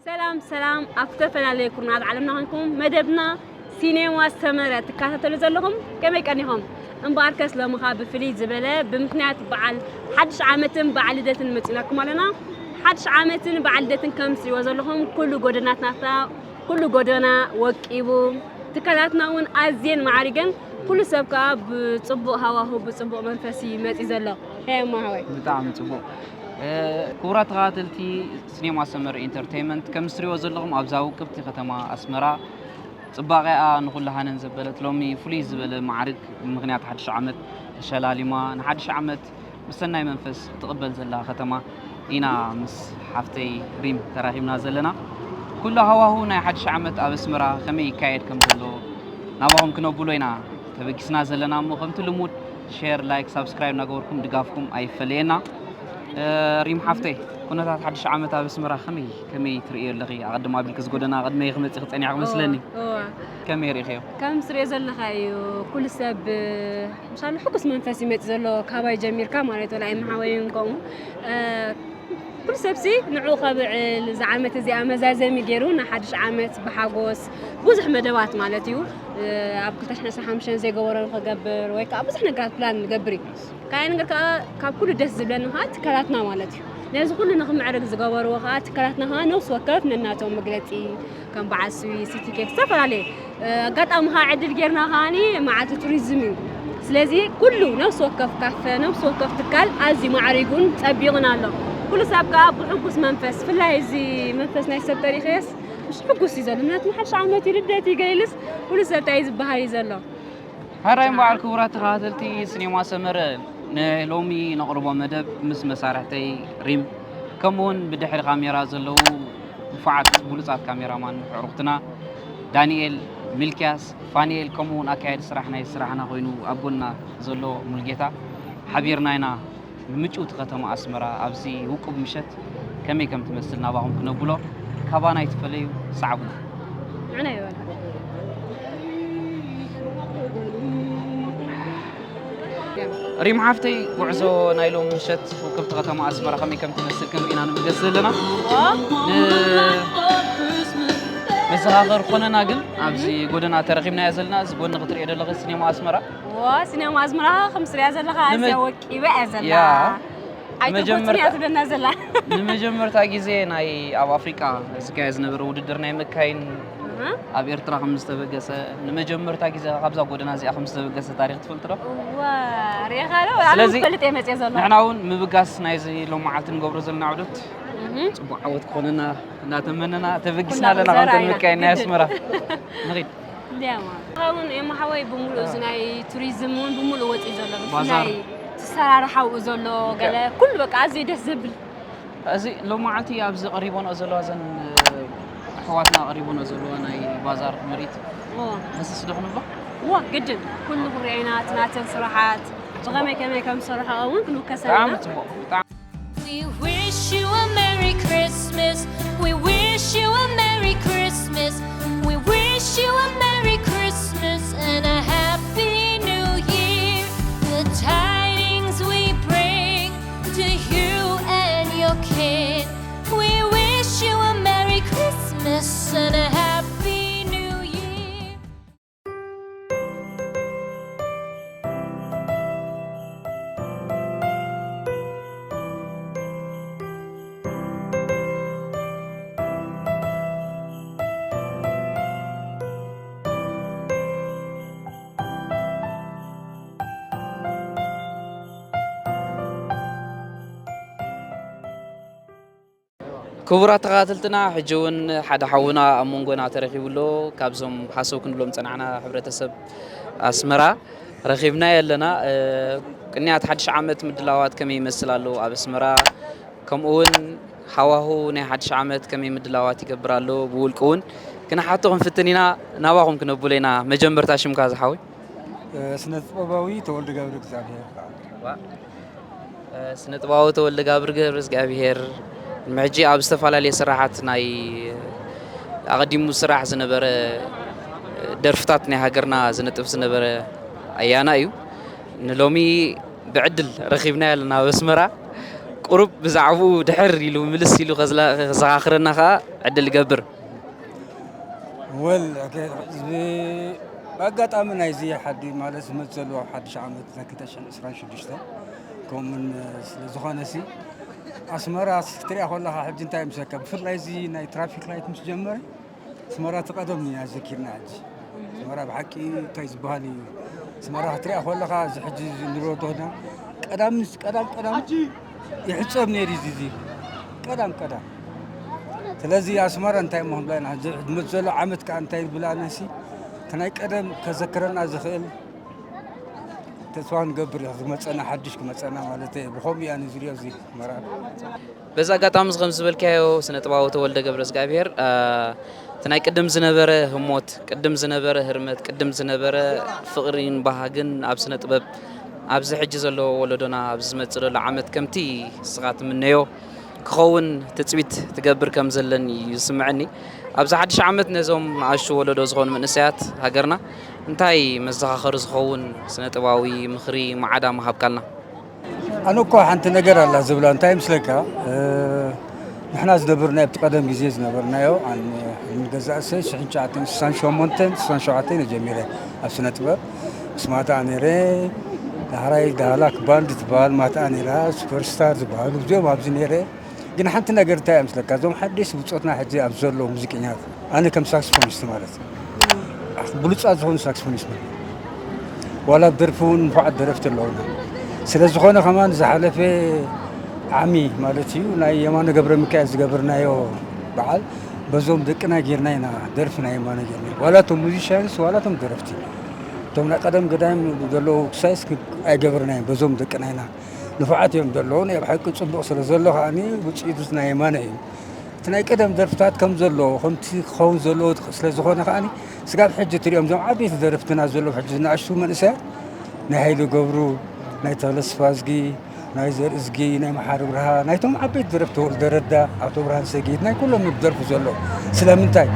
ሰላም ሰላም፣ ኣብ ዝተፈላለየ ኩርናዓት ዓለምና ኮንኩም መደብና ሲኔማ ሰመረ ትከታተሉ ዘለኹም ከመይ ቀኒኹም? እምበኣርከስ ሎሚ ኸኣ ብፍልይ ዝበለ ብምኽንያት በዓል ሓድሽ ዓመትን በዓል ልደትን መጺናኩም ኣለና። ሓድሽ ዓመትን በዓል ልደትን ከም ትሪእዎ ዘለኹም ኩሉ ጎደናትናታ ኩሉ ጎደና ወቂቡ፣ ትካላትና እውን ኣዝየን ማዕሪገን፣ ኩሉ ሰብ ከኣ ብጽቡቕ ሃዋሁ ብጽቡቕ መንፈስ እዩ መጺኡ ዘሎ። ሄማ ሓወይ። ብጣዕሚ ጽቡቕ። ክቡራት ተኸታተልቲ ሲኔማ ሰመር ኢንተርቴይመንት፣ ከም ትሪእዎ ዘለኹም ኣብዛ ውቅብቲ ከተማ ኣስመራ ጽባቐኣ ንኹሉ ሃነን ዘበለት ሎሚ ፍሉይ ዝበለ ማዕርግ ብምኽንያት ሓድሽ ዓመት ተሸላሊማ ንሓድሽ ዓመት ብሰናይ መንፈስ ትቕበል ዘላ ከተማ ኢና ምስ ሓፍተይ ሪም ተራኺብና ዘለና። ኩሉ ሃዋሁ ናይ ሓድሽ ዓመት ኣብ ኣስመራ ከመይ ይካየድ ከም ዘሎ ናባኹም ክነብሎ ኢና ተበጊስና ዘለና እሞ ከምቲ ልሙድ ሼር፣ ላይክ፣ ሳብስክራይብ እናገበርኩም ድጋፍኩም ኣይፈለየና። ሪም ሓፍተይ፣ ኩነታት ሓድሽ ዓመት ኣብ ኣስመራ ከመይ ከመይ ትርእዮ ኣለኺ? ኣቐድም ኣቢልኪ ዝጎደና ቅድመይ ክመጽእ ክጸኒሕ ክመስለኒ። ከመይ ርኢኽዮ? ከም ትርእዮ ዘለኻ እዩ። ኩሉ ሰብ ምሻሉ ሕጉስ መንፈስ ይመጽእ ዘሎ ካባይ ጀሚርካ ማለት ወላ ኣይመሓወይን ከምኡ ኩሉ ሰብሲ ንዑ ከብዕል እዚ ዓመት እዚኣ መዛዘሚ ገይሩ ንሓድሽ ዓመት ብሓጎስ ብዙሕ መደባት ማለት እዩ። ኣብ ክልተ ሽሕን ዕስራን ሓሙሽተን ዘይገበሮ ክገብር ወይ ከዓ ብዙሕ ነገራት ፕላን ንገብር እዩ። ካልኣይ ነገር ከዓ ካብ ኩሉ ደስ ዝብለኒ ከዓ ትካላትና ማለት እዩ። ነዚ ኩሉ ንክምዕርግ ዝገበርዎ ከዓ ትካላትና ከዓ ነፍሲ ወከፍ ነናቶም መግለፂ ከም በዓል ስዊ፣ ሲቲ ኬክ ዝተፈላለየ ኣጋጣሚ ከዓ ዕድል ጌርና ከዓኒ መዓልቲ ቱሪዝም እዩ። ስለዚ ኩሉ ነፍሲ ወከፍ ካፈ፣ ነፍሲ ወከፍ ትካል ኣዝዩ ማዕሪጉን ጸቢቑን ኣሎ። ኩሉ ሰብ ከዓ ብሕጉስ መንፈስ፣ ብፍላይ እዚ መንፈስ ናይ ሰብ ተሪኸስ ምስ ሕጉስ እዩ ዘሎ። ምክንያቱ ሓድሽ ዓመት እዩ፣ ልደት እዩ፣ ገይልስ ኩሉ ሰብ እንታይ እዩ ዝበሃል እዩ ዘሎ። ሕራይ እምበኣር ክቡራት ተኸታተልቲ ሲኔማ ሰመረ፣ ንሎሚ ነቕርቦ መደብ ምስ መሳርሕተይ ሪም ከምኡውን ብድሕሪ ካሜራ ዘለዉ ንፉዓት ብሉጻት ካሜራማን ኣዕሩኽትና ዳንኤል፣ ሚልክያስ፣ ፋንኤል ከምኡውን ኣካያዲ ስራሕ ናይ ስራሕና ኮይኑ ኣብ ጎንና ዘሎ ሙልጌታ ሓቢርና ኢና ንምጭውቲ ከተማ ኣስመራ ኣብዚ ውቁብ ምሸት ከመይ ከም ትመስል ናባኹም ክነብሎ ካባና ኣይትፈለዩ፣ ሰዓቡና። ንዕና ይበል። ሪም ሓፍተይ፣ ጉዕዞ ናይ ሎም ምሸት ውቅብቲ ከተማ ኣስመራ ከመይ ከም ትመስል ከም ኢና ንምገስ ዘለና። መዘኻኸር ኮነና ግን ኣብዚ ጎደና ተረኺብናዮ ዘለና፣ እዚ ጎኒ ክትርእዮ ዘለኺ ሲኔማ ኣስመራ። ዋ፣ ሲኔማ ኣስመራ ከም ትርእያ ዘለኻ ንመ- ኣዝያ ወቂባ እያ ዘላ። ያ። ኣይተኮትን እያ መጀመርታ- ትብለና ዘላ። ንመጀመርታ ግዜ ናይ ኣብ ኣፍሪቃ ዝካየድ ዝነበረ ውድድር ናይ መካይን እህ። ኣብ ኤርትራ ከም ዝተበገሰ ንመጀመርታ ግዜ ካብዛ ጎደና እዚኣ ከም ዝተበገሰ ታሪኽ ትፈልጥ ዶ? እዋ፣ ርኢኻ ዶ? ኣነ ስለዚ ንፈልጥ እየ መፅየ ዘለኹ። ንሕና እውን ምብጋስ ናይዚ ሎም መዓልቲ ንገብሮ ዘለና ዑደት እህ። ፅቡቅ ዓወት ክኾነና እናተመነና ተበጊስና ኩና ኣለና ክንዘራ ከምተን ኢና። መካይን ናይ ኣስመራ። ንኺድ። እንዲያማ። እውን ኤማ ሓወይ ብምሉእ እዚ ናይ ቱሪዝም እውን ብምሉእ ወፂኡ ዘሎ። ባዛር። ብፍላይ ትሰራርሓ ኣብኡ ዘሎ ገለ ኩሉ በቃ ኣዝዩ ደስ ዘብል። እዚ ሎማዓንቲ ኣብዚ ቀሪቦንኦ ዘለዋ እዘን ኣሕዋትና ቀሪቦንኦ ዘለዋ ናይ ባዛር ምርኢት እዎ። ሃስስ ዶ ክንብሎ? እዎ፣ ግድን። ኩሉ ክንሪኦ ኢና፣ እቲ ናተን ስራሓት፣ ብኸመይ ከመይ ከም ዝሰርሓ እውን ክንውከሰን ኢና። ብጣዕሚ ጽቡቕ። ብጣዕሚ We wish you a Merry Christmas. We wish you a Merry Christmas. We wish you a Merry Christmas and a Happy New Year. The tidings we bring to you and your kin. We wish you a Merry Christmas and a Happy New Year. ክቡራት ተኸታተልትና፣ ሕጂ እውን ሓደ ሓውና ኣብ መንጎና ተረኺቡ ኣሎ። ካብዞም ሃሰው ክንብሎም ዝጸናሕና ሕብረተሰብ ኣስመራ ረኺብናዮ ኣለና። እ፣ ቅንያት ሓድሽ ዓመት ምድላዋት ከመይ ይመስል ኣሎ ኣብ ኣስመራ? ከምኡ እውን ሃዋሁ ናይ ሓድሽ ዓመት ከመይ ምድላዋት ይገብር ኣሎ? ብውልቂ እውን ክንሓቶ ክንፍትን ኢና። ናባኹም ክነብሎ ኢና። መጀመርታ ሽምካ ዝሓወይ? እ፣ ስነ ጥበባዊ ተወልደ ገብረ እግዚኣብሔር ይበሃል። ዋ። እ፣ ስነ ጥበባዊ ተወልደ ጋብር ገብረ እግዚኣብሔር፣ ንሕጂ ኣብ ዝተፈላለየ ስራሓት ናይ ኣቐዲሙ ስራሕ ዝነበረ፣ እ፣ ደርፍታት ናይ ሃገርና ዝነጥፍ ዝነበረ ኣያና እዩ። ንሎሚ ብዕድል ረኺብናዮ ኣለና ኣብ ኣስመራ። ቁሩብ ብዛዕባኡ ድሕር ኢሉ ምልስ ኢሉ ከዝላ-፣ ከዘኻኽረና ከኣ ዕድል እገብር። ወል፣ ኦኬ፣ እዚ ብኣጋጣሚ ናይዚ ሓዲ ማለት ዝመጽእ ዘሎ ሓድሽ ዓመት ናይ ክልተ ሽሕን ዕስራን ሽዱሽተ ከምኡውን ስለ ዝኾነ ሲ ኣስመራ ክትሪኣ ከለኻ ሕጂ እንታይ ምስለካ፣ ብፍላይ እዚ ናይ ትራፊክ ላይት ምስ ጀመረ ኣስመራ እቲ ቀደም ኢና ዘኪርና። ሕጂ ኣስመራ ብሓቂ እንታይ ዝበሃል እዩ ኣስመራ ክትሪኣ ከለኻ፣ እዚ ሕጂ ንረዶ ና ቀዳም ቀዳም ቀዳም ይሕጸብ ነይሩ እዩ እዚ ቀዳም ቀዳም። ስለዚ ኣስመራ እንታይ እሞ ክንብላ ኢና፣ ሕጂ ዝመጽእ ዘሎ ዓመት ከኣ እንታይ ብላ ነሲ እቲ ናይ ቀደም ከዘክረና ዝኽእል ተስፋ ንገብር እዩ። ዝመጸና ሓድሽ ክመጸና ማለት እዩ። ብኸምኡ እያ ንዝሪኦ እዚ ኣስመራ። በዚ ኣጋጣሚ እዚ ከም ዝበልካዮ ስነ ጥባዊ ተወልደ ገብረ እግዚኣብሔር፣ አ፣ እቲ ናይ ቅድም ዝነበረ ህሞት፣ ቅድም ዝነበረ ህርመት፣ ቅድም ዝነበረ ፍቕሪን ባህግን ኣብ ስነ ጥበብ ኣብዚ ሕጂ ዘሎ ወለዶና ኣብዚ ዝመጽእ ዘሎ ዓመት ከምቲ ንስኻ ትምነዮ ክኸውን ትጽቢት ትገብር ከም ዘለኒ እዩ ዝስምዐኒ። ኣብዚ ሓድሽ ዓመት ነዞም ንኣሽቱ ወለዶ ዝኾኑ መንእሰያት ሃገርና እንታይ መዘኻኸሪ ዝኸውን ስነ ጥባዊ ምኽሪ ማዕዳ ምሃብካልና? ኣነ እኮ ሓንቲ ነገር ኣላ ዝብላ እንታይ ምስለካ፣ እ፣ ንሕና ዝነበርናዮ ኣብቲ ቀደም ግዜ ዝነበርናዮ ኣን-፣ ንገዛእ ሰይ ሽሕን ትሽዓተን ስሳን ሸሞንተን ስሳን ሸውዓተን ጀሚረ ኣብ ስነ ጥበብ ምስ ማታ ነይረ። ዳሕራይ ዳህላክ ባንድ ትበሃል ማታ ነይራ፣ ሱፐርስታር ዝበሃሉ እዚኦም ኣብዚ ነይረ። ግን ሓንቲ ነገር እንታይ እያ ምስለካ፣ እዞም ሓደሽቲ ብጾትና ሕጂ ኣብ ዘለዉ ሙዚቀኛታት፣ ኣነ ከም ሳክስፎኒስት ማለት እዩ፣ ብሉጻት ዝኾኑ ሳክስፎኒስት ማለት እዩ። ዋላ ደርፊ እውን ንፉዓት ደረፍቲ ኣለዉና። ስለ ዝኾነ ከማን ዝሓለፈ ዓሚ ማለት እዩ ናይ የማነ ገብረ ሚካኤል ዝገበርናዮ በዓል በዞም ደቅና ጌርና ኢና ደርፊ ናይ የማነ ጌርና። ዋላ እቶም ሙዚሽያንስ ዋላ እቶም ደረፍቲ እቶም ናይ ቀደም ገዳይም ዘለዉ ክሳይስ ኣይገበርናዮም በዞም ደቅና ኢና። ንፉዓት እዮም ዘለዉ። ናይ ብሓቂ ጽቡቕ ስለ ዘሎ ከኣኒ ውጽኢቱ ናይ የማነ እዩ። እቲ ናይ ቀደም ደርፍታት ከም ዘለዎ ከምቲ ክኸውን ዘለዎ ስለ ዝኾነ ከኣኒ ስጋብ ሕጂ ትሪኦም እዞም ዓበይቲ ደረፍትና ዘለዉ ሕጂ ዝናኣሽቱ መንእሰያት ናይ ሃይለ ገብሩ፣ ናይ ተኽለ ስፋዝጊ፣ ናይ ዘርእዝጊ፣ ናይ መሓሪ ብርሃ፣ ናይቶም ዓበይቲ ደረፍቲ ተወልደ ረዳ፣ ኣቶ ብርሃን ሰጊድ፣ ናይ ኩሎም ደርፉ ዘሎ። ስለምንታይ?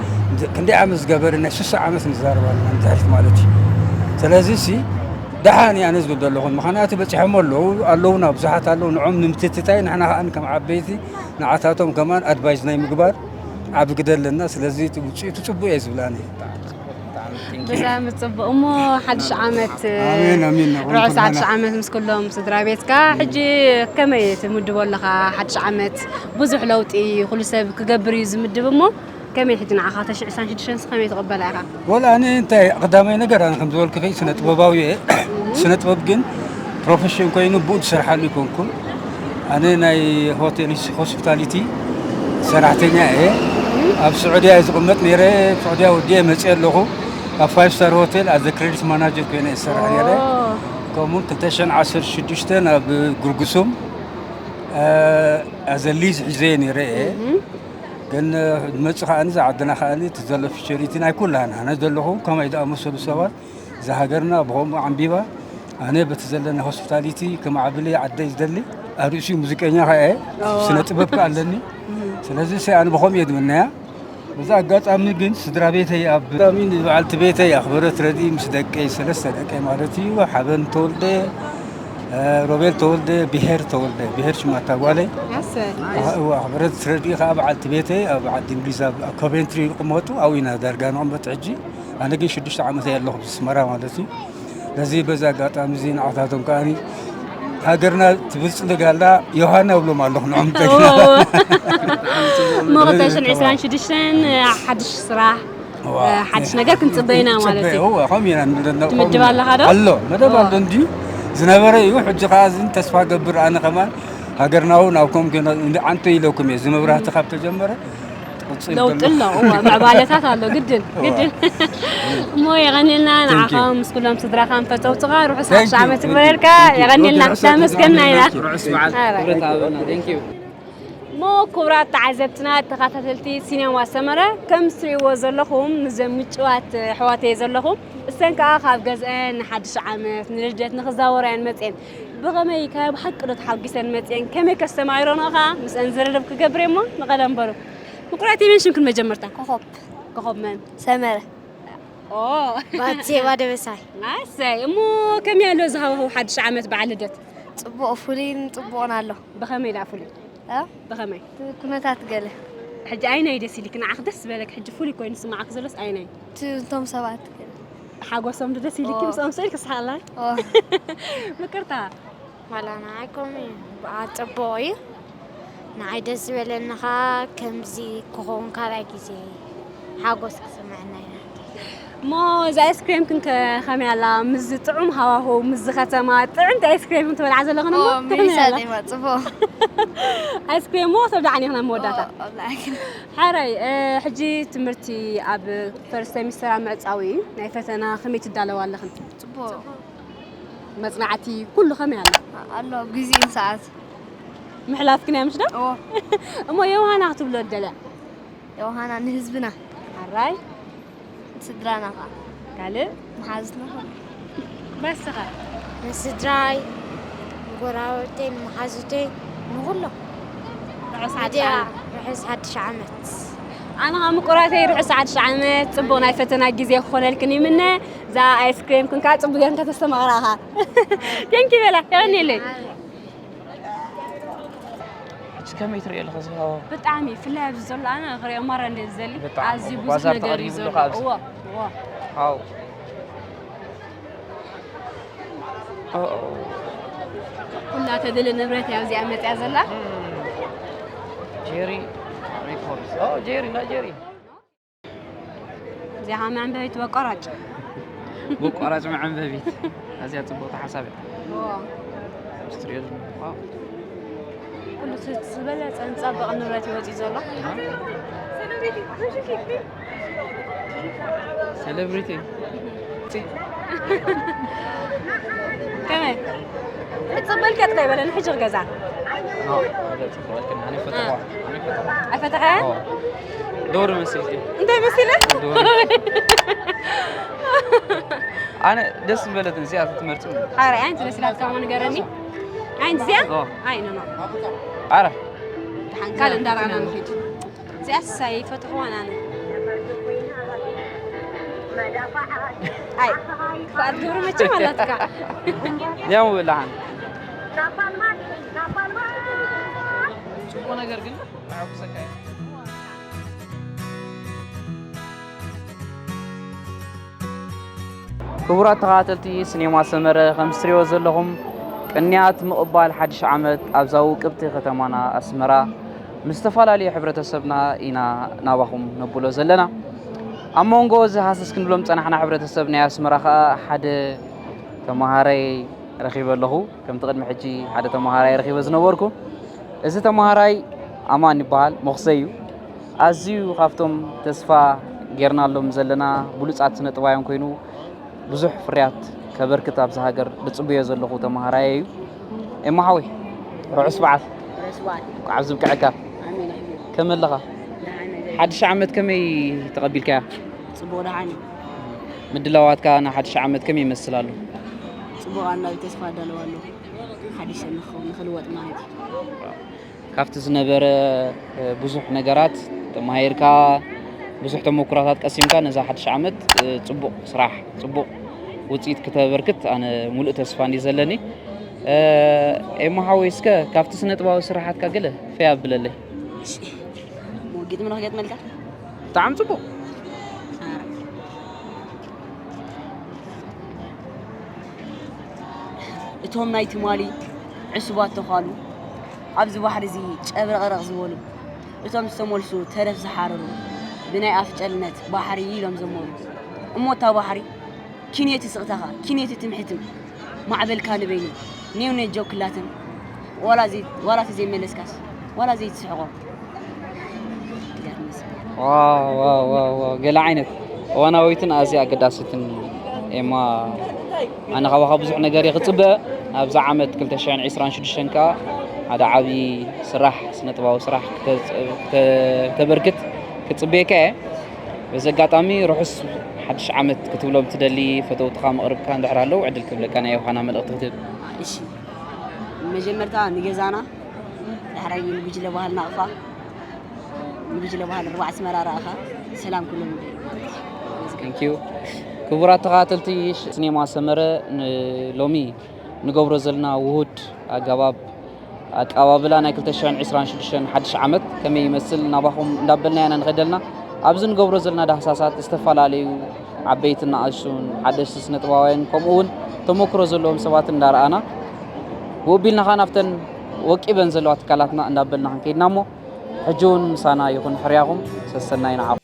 ክንደይ ዓመት ዝገበረ ናይ ስሳ ዓመት ንዛረብ ኣለና ንድሕሪት ማለት እዩ። ስለዚ ሲ ደሓን እየ ኣነ ዝብል ዘለኹ። ምኽንያቱ በጺሖም ኣለዉ፣ ኣለዉና፣ ብዙሓት ኣለዉ። ንዖም ንምትትታይ ንሕና ከኣ ከም ዓበይቲ ንዓታቶም ከማን ኣድቫይዝ ናይ ምግባር ዓቢ ግደ ኣለና። ስለዚ እቲ ውጽኢቱ ጽቡቕ እየ ዝብል ኣነ። ብጣዕሚ ጽቡቕ። እሞ ሓድሽ ዓመት፣ ኣሜን፣ ኣሜን። ንኹም ርሑስ ኩልና። ሓድሽ ዓመት ምስ ኩሎም ስድራ ቤትካ። ሕጂ ከመይ ትምድቦ ኣለኻ? ሓድሽ ዓመት ብዙሕ ለውጢ ኩሉ ሰብ ክገብር እዩ ዝምድብ እሞ ከመይ ሕጂ ንዓኻ ክልተ ሽሕን ዕስራን ሽዱሽተን ከመይ ትቕበላ ኢኻ? ወላ ኣነ እንታይ ቀዳማይ ነገር ኣነ ከም ዝበልኩኺ ስነ ጥበባዊ እየ። ስነ ጥበብ ግን ፕሮፌሽን ኮይኑ ብኡ ዝሰርሓሉ ይኮንኩን። ኣነ ናይ ሆቴል ሆስፒታሊቲ ሰራሕተኛ እየ። ኣብ ስዑድያ እየ ዝቕመጥ ነይረ። ኣብ ስዑድያ ወዲየ መፅየ ኣለኹ። ኣብ ፋይቭ ስታር ሆቴል ኣዘ ክሬዲት ማናጀር ኮይነ እየ ዝሰርሕ ነይረ። ከምኡ ክልተ ሽሕን ዓሰርተ ሽዱሽተ ናብ ጉርጉሱም ኣዘ ሊዝ ሒዘ ነይረ እየ። ግን መፅእ ከዓኒ ዝዓድና ከዓኒ እቲ ዘሎ ፊቸሪቲ ናይ ኩላና ኣነ ዘለኹ ከማይ ዝኣመሰሉ ሰባት እዛ ሃገርና ብኸምኡ ዓንቢባ ኣነ በቲ ዘለና ሆስፒታሊቲ ከማዕብለ ዓደይ ዝደሊ ኣርእሲ ሙዚቀኛ ከኣ እየ ስነ ጥበብ ከኣ ኣለኒ። ስለዚ ሰይ ኣነ ብኸምኡ እየ ዝምነያ። በዚ ኣጋጣሚ ግን ስድራ ቤተይ ኣብ ኣጋጣሚ ንበዓልቲ ቤተይ ኣኽበረት ረድኢ ምስ ደቀይ ሰለስተ ደቀይ ማለት እዩ ሓበን ተወልደ፣ ሮቤል ተወልደ፣ ብሄር ተወልደ፣ ብሄር ሽማታ ጓለይ። ኣሰይ። እዋ ኣኽበረት ረድኢ ከዓ በዓልቲ ቤተይ ኣብ ዓዲ እንግሊዝ ኣብ ኮቬንትሪ ይቕመጡ ኣብኡ ኢና ዳርጋ ንቕመጥ ሕጂ። ኣነ ግን ሽዱሽተ ዓመት እየ ኣለኹ ብስመራ ማለት እዩ። ስለዚ በዚ ኣጋጣሚ እዚ ንዓታቶም ከዓኒ ሃገርና ትብልፅልግ ኣላ ዮሃና እብሎም ኣለኹ ንዖም እሞ ክልተ ሽሕን ዕስራን ሽዱሽተን ሓድሽ ስራሕ ሓድሽ ነገር ክንፅበይና ማለት እዩ። ከምኡ ኢና ንብለና ትምድብ ኣለኻ ዶ? ኣሎ መደብ ኣሎ እንድዩ ዝነበረ እዩ። ሕጂ ከዓ እዚ ተስፋ ገብር ኣነ ከማን ሃገርና እውን ኣብ ከም ገና ዓንቶ ኢለኩም እየ እዚ መብራህቲ ካብ ተጀመረ ትቕፅል ለውጢ ዘሎ። ኣሎ። እዋ ምዕባለታት ኣሎ ግድን ግድን። እሞ የቐንየልና ንዓኻ ምስ ኩሎም ስድራኻ ንፈተውትኻ ርሑስ ሓድሽ ዓመት ይግበረልካ። የቐንየልና ተመስገንና ኢና። ርሑስ በዓል ክብረት ሃበና። Thank you። እሞ ክቡራት ተዓዘብትና ተኸታተልቲ ሲኔማ ሰመረ ከም ትሪእዎ ዘለኹም ምስዘን ምጭዋት ኣሕዋተይ ዘለኹም እሰን ከዓ ካብ ገዝአን ንሓድሽ ዓመት ንልደት ንክዛወራ እየን መፅየን። ብኸመይ ከ ብሓቂ ዶ ተሓጒሰን መፅየን ከመይ ከስተማይሮን ከዓ ምስአን ዝርርብ ክገብር እየ እሞ ንቐደም በሉ። ምቁራት የመን ሽምክን መጀመርታ ኮኾብ ኮኾብ መን? ሰመረ ኦ ባትሴባ ደበሳይ ኣሰይ እሞ ከመይ ኣሎ ዝሃዋህው ሓድሽ ዓመት በዓል ልደት? ጽቡቕ፣ ፍሉይን ጽቡቕን ኣሎ። ብኸመይ ደኣ ፍሉይ? እ? ብኸመይ? እቲ ኩነታት ገለ ሕጂ ኣይናይ ደስ ኢልክ ንዓኽ ደስ ዝበለክ ሕጂ ፍሉይ ኮይኑ ዝስምዓክ ዘሎስ ኣይናይ? እቲ እቶም ሰባት ገለ ሓጎሶም ዶ ደስ ኢልክ ኦ። ምስኦም ስእልክ ስሓላ ኦ። ምቅርታ ዋላ ንዓይ ከምኡ እዩ። በዓል ጽቡቕ እዩ። ንዓይ ደስ ዝበለኒ ኸዓ ከምዚ ክኸውን ካልኣይ ግዜ ሓጎስ ክስምዐና ኢና። እሞ እዛ ኣይስክሬም ክንከ ከመይ ኣላ ምስዚ ጥዑም ሃዋህው ምስዚ ከተማ ጥዕምቲ ኣይስክሬም ትበልዓ ዘለኽን እሞ ኦ፣ ከመይ ኣላ ሚኒሳት እየ ጽቡቕ ኣይስክሬም እሞ ተብዳዕኒ ኢኽና መወዳእታ ኦ፣ ላኪን ሓራይ እ፣ ሕጂ ትምህርቲ ኣብ ፈርስት ሴሚስተር ኣብ ምዕጻው እዩ ናይ ፈተና ከመይ ትዳለዋ ኣለኽን ጽቡቕ መጽናዕቲ ኩሉ ከመይ ኣሎ ኣሎ ግዜን ሰዓት ምሕላፍክን እያ ምሽ ዶ ኦ እሞ የውሃና ክትብሎ ደለ ዮሃና ንህዝብና ሓራይ ስድራና ኸዓ ካልእ መሓዝትና ኸዓ በስኻ ንስድራይ ንጎራበተይ ንመሓዙተይ ንኹሎም ርሑስ ሚድያ ሓድሽ ዓመት። ርሑስ ሓድሽ ዓመት። ኣነ ኸዓ ምቁራተይ ርሑስ ሓድሽ ዓመት ጽቡቕ ናይ ፈተና ግዜ ክኾነልክን ይምነ እዛ ኣይስክሬም ክንካ ጽቡቕ ጌርካ ተስተማቕራኻ ቴንኪ በላ የቐኒለይ ሕጂ ከመይ ትሪኦ ኣለኻ ዝሃዋ? ብጣዕሚ ብፍላይ ኣብዚ ዘሎ ኣነ ክሪኦ ማራ እንደ ዝደሊ ብጣዕሚ ኣዝዩ ብዙሕ ባዛር ነገር እዩ ተቐሪቡ ዘሎ ኣሎ ኣብዚ። እዎ እዎ ሃው ኩላ ተድሊ ንብረት እያ ኣብዚኣ መፅያ ዘላ ጄሪ ሪኮርድስ ኦ ጄሪ ና ጄሪ እዚኣ ከኣ መንበቢት በቋራጭ በቋራጭ መዐንበቢት ኣዝያ ጽቡቕቲ ሓሳብ እያ። ምስ ትሪኦ ዘለኹ ዋው። ኩሉ እቲ ዝበለፀ ዝፀበቐ ንብረት እዩ ወፂኡ ዘሎ ሴሌብሪቲ ከመይ ክፅበልካ ጥራይ በለኒ ሕጂ ክገዛ ኖ፣ ሓደ ጽቡቕ ኣልክኒ። ኣነ ፈተዋ። ኣነ ፈተዋ። ኣይፈተኻያ ኦ፣ ዶር መሲልኪ። እንታይ መሲለ ዶር። ኣነ ደስ ዝበለትን እዚኣ ትመርጽ። ሓረ ኣይንቲ ደስ ኢላትካ እሞ ንገረኒ ኣይንቲ እዚኣ ኦ። ኣይ ኖ ኖ ኣረ ሓንካል እንዳራና ንኺድ እዚኣ ሳይ ፈትሕዋን ኣነ ኣይ ክፍኣት ገብሩ መቸም ኣላትካ ያው ብላን ጽቡቕ ነገር ግን ኣዕኩሰካ እዩ። ክቡራት ተኸታተልቲ ሲኔማ ሰመረ ከም እትሪእዎ ዘለኹም ቅንያት ምቕባል ሓድሽ ዓመት ኣብዛ ውቅብቲ ከተማና ኣስመራ ምስ ዝተፈላለዩ ሕብረተሰብና ኢና ናባኹም ነብሎ ዘለና። ኣብ መንጎ እዚ ሃሰስ ክንብሎም ዝጸናሕና ሕብረተሰብ ናይ ኣስመራ ከኣ ሓደ ተመሃራይ ረኺበ ኣለኹ። ከምቲ ቅድሚ ሕጂ ሓደ ተመሃራይ ረኺበ ዝነበርኩ። እዚ ተመሃራይ ኣማን ይበሃል፣ መኹሰይ እዩ። ኣዝዩ ካብቶም ተስፋ ጌርናሎም ዘለና ብሉጻት ስነ-ጥባውያን ኮይኑ ብዙሕ ፍርያት ከበርክት ኣብዛ ሃገር ዝጽበዮ ዘለኹ ተመሃራይ እዩ። ኤማ ሓወይ፣ ርሑስ በዓል። ርሑስ በዓል። እንኳዕ ኣብዚ ብቅዐካ። ኣሜን ኣሕቢሩ። ከመይ ኣለኻ? ደሓን ነገር። ሓድሽ ዓመት ከመይ ተቐቢልካያ? ጽቡቕ ደሓን እዩ። ምድላዋትካ ንሓድሽ ዓመት ከመይ ይመስል ኣሎ? ጽቡቕ ኣሎ፣ ተስፋ ኣዳለዋ ኣሎ። ሓድሽ ንኽኸውን ንኽልወጥ ማለት እዩ። ካብቲ ዝነበረ እ፣ ብዙሕ ነገራት ተማሂርካ ብዙሕ ተመኩራታት ቀሲምካ ነዛ ሓድሽ ዓመት እ፣ ጽቡቕ ስራሕ ጽቡቕ ውፅኢት ክተበርክት ኣነ ሙሉእ ተስፋ እንዲ ዘለኒ። እ፣ ኤማ ሓወይ እስከ ካብቲ ስነ ጥባዊ ስራሓትካ ገለ ፈይ ኣብለለይ። እሞ ግጥሚ ዶ ክገጥመልካ? ብጣዕሚ ጽቡቕ። እቶም ናይ ትማሊ ዕሱባት ተዃሉ ኣብዚ ባሕሪ እዚ ጨብረቕረቕ ዝበሉ እቶም ዝተመልሱ ተረፍ ዝሓረሩ ብናይ ኣፍ ጨልነት ባሕሪ ኢሎም ዘመሩ እሞ እታ ባሕሪ ኪንየቲ ስቕታኻ ኪንየቲ ትምሕትም ማዕበልካ ንበይኑ ኔው ነጀው ክላትም ዋላ ተዘይመለስካስ ዋላ ዘይትስሕቖ ዋው ዋው ዋው ዋው ገለ ዓይነት እዋናዊትን ኣዝያ ኣገዳሲትን ኤማ ኣነ ካባኻ ብዙሕ ነገር እየ ክፅበ ኣብዛ ዓመት ክልተ ሽሕን ዕስራን ሽዱሽተን ከዓ ሓደ ዓብዪ ስራሕ ስነ ጥባዊ ስራሕ ክተ- ክተ- ክተበርክት ክፅበየካ እየ በዚ ኣጋጣሚ ርሑስ ሓድሽ ዓመት ክትብሎም ትደሊ ፈተውትኻ መቕርብካ እንድሕር ኣለዉ ዕድል ክብለካ ናይ ዮሃና መልእኽቲ ክትህብ እሺ መጀመርታ ንገዛና ዳሕራይ ንጉጅለ ባህልና ኣቕፋ ንጉጅለ ባህል ርባዕ ኣስመራ ረኣኻ ሰላም ኩሎም ይበል Thank you ክቡራት ተኸታተልቲ ሲኔማ ሰመረ ንሎሚ ንገብሮ ዘለና ውሁድ ኣገባብ ኣቀባብላ ናይ ክልተ ሽሕን ዕስራን ሽዱሽተን ሓድሽ ዓመት ከመይ ይመስል ናባኹም እንዳበልና ኢና ንኸደልና። ኣብዚ ንገብሮ ዘለና ዳህሳሳት ዝተፈላለዩ ዓበይትን ንኣሽቱን ሓደሽቲ ስነጥበባውያን ከምኡ እውን ተመክሮ ዘለዎም ሰባት እንዳረኣና ውቢልና ኸዓ ናብተን ወቂበን ዘለዋ ትካላትና እንዳበልና ክንከይድና እሞ ሕጂ እውን ምሳና ይኹን ሕርያኹም ሰሰናይ ንዓኹም።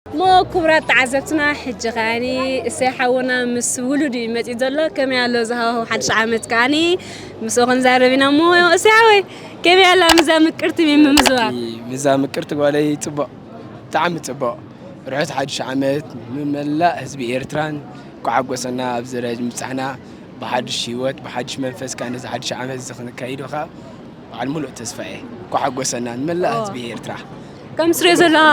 እሞ ክቡራት ተዓዘብትና፣ ሕጂ ከኣኒ እሰይ ሓውና ምስ ውሉድ እዩ መፂኡ ዘሎ። ከመይ ኣሎ ዝሃዋሁ ሓድሽ ዓመት ከኣኒ ምስኡ ክንዛረብ ኢና። እሞ እሰይ ሓወይ፣ ከመይ ኣላ ምዛ ምቅርቲ ሚሚ ምዝዋር? ምዛ ምቅርቲ ጓለይ ፅቡቕ፣ ብጣዕሚ ፅቡቕ። ርሑስ ሓድሽ ዓመት ንመላእ ህዝቢ ኤርትራን እንኳዕ ሓጎሰና ኣብዚ ደረጃ ምብፃሕና። ብሓድሽ ህይወት ብሓድሽ መንፈስ ከዓ ነዚ ሓድሽ ዓመት እዚ ክንካይዶ ከዓ በዓል ሙሉእ ተስፋ እየ። እንኳዕ ሓጎሰና ንመላእ ህዝቢ ኤርትራ። ከም ትሪኦ ዘለኻ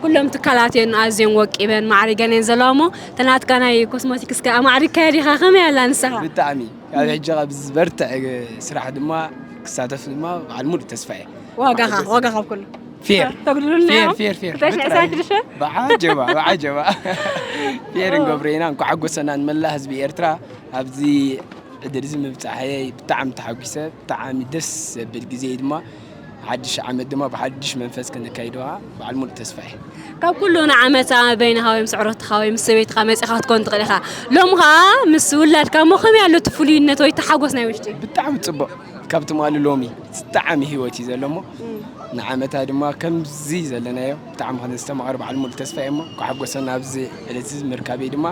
ኩሎም ትካላት እየን ኣዝየን ወቂበን ማዕሪገን እየን ዘለዋ እሞ ተናትካ ናይ ኮስሞቲክስ ከ ኣማዕሪግካያ ዲኻ? ከመይ ኣላ ንስኻ? ብጣዕሚ ካብ ሕጂ ካብ ዝበርትዕ ስራሕ ድማ ክሳተፍ ድማ በዓል ሙሉእ ተስፋ እየ። ዋጋኻ ዋጋ ካብ ኩሉ ፌር ተጉድሉልና ፌር ኢኹም? ፌር ፌር ክልተ ሽሕን ዕስራን ሽዱሽተ? ብዓጀባ ብዓጀባ ፌር እንገብሮ ኢና። እንኳዕ ሓጎሰና ንመላእ ህዝቢ ኤርትራ ኣብዚ ዕድል እዚ ምብፃሐይ ብጣዕሚ ተሓጒሰ። ብጣዕሚ ደስ ዘብል ግዜ እዩ ድማ ሓድሽ ዓመት ድማ ብሓድሽ መንፈስ ክንካይዶ ከዓ በዓል ሙሉእ ተስፋ እየ። ካብ ኩሉ ንዓመታ በይንኻ ወይ ምስ ዕረትኻ ወይ ምስ ሰበይትኻ መፂኻ ክትኮን ትኽእል ኢኻ። ሎሚ ከዓ ምስ ውላድካ እሞ ከመይ ኣሎ እቲ ፍሉይነት ወይ እቲ ሓጎስ ናይ ውሽጢ? ብጣዕሚ ፅቡቕ። ካብ ትማሊ ሎሚ ዝጠዓሚ ህይወት እዩ ዘሎ እሞ ንዓመታ ድማ ከምዚ ዘለናዮ ብጣዕሚ ከነስተማቕር በዓል ሙሉእ ተስፋ እየ እሞ እንኳዕ ሓጎሰና ኣብዚ ዕለት እዚ ምርካበይ ድማ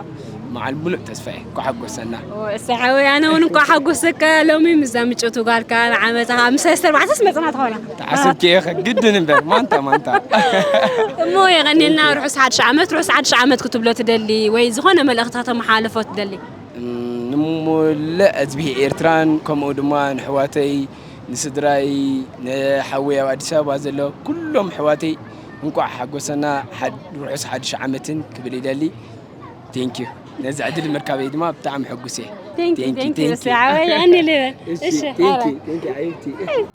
በዓል ሙሉእ ተስፋ እየ። እንኳዕ ሓጎሰና። እሰይ ሓወይ ኣነ እውን እንኳዕ ሓጎሰካ። ሎሚ ምስዛ ምጭውቲ ጓልካ ንዓመታ ከዓ ምስ ሰለስተ ኣርባዕተስ መፅና ትኾና። ተሓስብኪ እየ ግድን እምበር ማንታ ማንታ። እሞ የቐንየልና ርሑስ ሓድሽ ዓመት። ርሑስ ሓድሽ ዓመት ክትብሎ ትደሊ ወይ ዝኾነ መልእኽቲ ከተመሓላልፎ ትደሊ? ንሙሉእ ህዝቢ ኤርትራን ከምኡ ድማ ንሕዋተይ ንስድራይ ንሓወይ ኣብ ኣዲስ ኣበባ ዘሎ ኩሎም ኣሕዋተይ እንቋዕ ሓጎሰና ርሑስ ሓድሽ ዓመትን ክብል ይደሊ። Thank you ነዚ ዕድል ምርካበይ ድማ ብጣዕሚ ሕጉስ እየ። Thank you, thank you, thank you. ሓወይ ኣኒ ልበል። እሺ፣ እሺ፣ thank you, ሓወይ። Thank you ሓቢብቲ።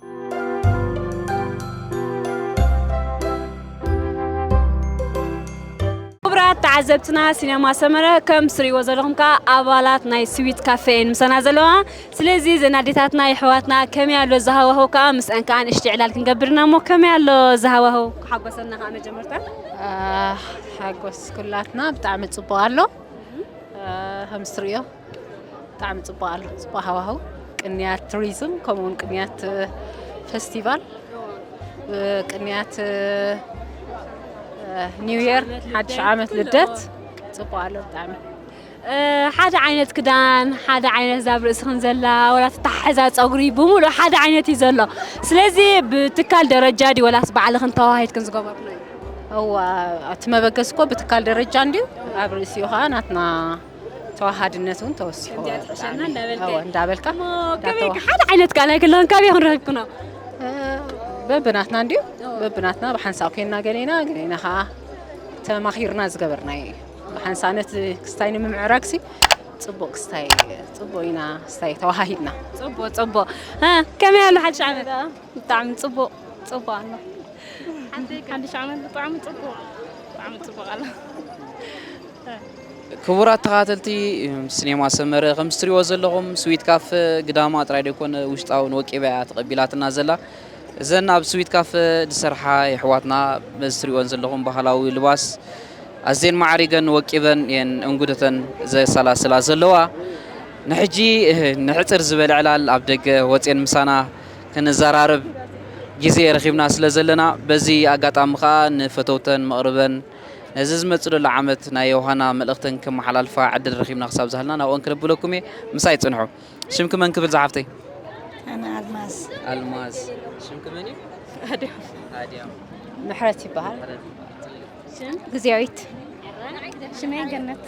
ክቡራት ተዓዘብትና ሲነማ ሰመረ ከም ትሪእዎ ዘለኹም ከዓ ኣባላት ናይ ስዊት ካፌ እየን ምሳና ዘለዋ። ስለዚ እዘን ኣዴታትና የሕዋትና ከመይ ኣሎ ዝሃዋሁ ከዓ ምስአን ከዓ ንእሽተይ ዕላል ክንገብር ኢና እሞ ከመይ ኣሎ ዝሃዋሁ ክሓጎሰና ከዓ መጀመርታ። ሓጎስ ኩላትና ብጣዕሚ ፅቡቅ ኣሎ። ከምዚ ትሪኦ ብጣዕሚ ፅቡቅ ኣሎ፣ ፅቡቅ ሃዋህው፣ ቅንያት ቱሪዝም ከምኡ እውን ቅንያት ፈስቲቫል፣ ቅንያት ኒው የር ሓድሽ ዓመት ልደት ፅቡቅ ኣሎ ብጣዕሚ። ሓደ ዓይነት ክዳን፣ ሓደ ዓይነት ዛብ ርእስኽን ዘላ ወላ ተተሓሕዛ ፀጉሪ ብምሉእ ሓደ ዓይነት እዩ ዘሎ። ስለዚ ብትካል ደረጃ ድዩ ወላስ ባዕልኽን ተዋሂድክን ዝገበርክንኦ እዩ? እዋ እቲ መበገሲ እኮ ብትካል ደረጃ እንድዩ ኣብ ርእሲኡ ከዓ ናትና ተዋሃድነት እውን ተወሲኹ ከምዚኣ ትሕሸና እንዳበልካ እወ እንዳበልካ እሞ ከመይ እንዳተዋ- ሓደ ዓይነት ከዓ ናይ ክልኽን ካበይ ክንረክብክኖ በብናትና እንድዩ በብናትና ብሓንሳብ ኮይንና ገሌና ገሌና ከዓ ተማኺርና ዝገበርናዮ እዩ ብሓንሳነት ክስታይ ንምምዕራግሲ ፅቡቅ ክስታይ ፅቡቅ ኢና ክስታይ ተዋሃሂድና ፅቡቅ ፅቡቅ እ፣ ከመይ ኣሎ ሓድሽ ዓመት ብጣዕሚ ፅቡቅ ፅቡቅ ኣሎ ሓድሽ ዓመት ብጣዕሚ ፅቡቅ ብጣዕሚ ፅቡቅ ኣሎ ክቡራት ተኻተልቲ ሲኔማ ሰመረ ከምዚ ትሪእዎ ዘለኹም ስዊት ካፈ ግዳማ ጥራይ ደይኮነ ውሽጣ እውን ወቂባ እያ ተቐቢላትና ዘላ። እዘን ኣብ ስዊት ካፈ ዝሰርሓ የሕዋትና በዚ ትሪእወን ዘለኹም ባህላዊ ልባስ ኣዝየን ማዕሪገን ወቂበን እየን እንጉደተን ዘሰላስላ ዘለዋ። ንሕጂ ንሕጽር ዝበለ ዕላል ኣብ ደገ ወጽየን ምሳና ክንዘራረብ ግዜ ረኺብና ስለ ዘለና በዚ ኣጋጣሚ ከኣ ንፈተውተን መቕርበን ነዚ ዝመጽእ ዘሎ ዓመት ናይ ዮሃና መልእኽተን ከመሓላልፋ ዕድል ረኺብና ክሳብ ዝሃልና ናብኦን ክነብለኩም እየ። ምሳይ ጽንሑ። ሽምኪ መን ክብል ዝሓፍተይ? ኣነ ኣልማዝ። ኣልማዝ። ሽምኪ መን እዩ? ኣድያም። ኣድያም። ምሕረት ይበሃል። ግዜያዊት። ሽመይ ገነት።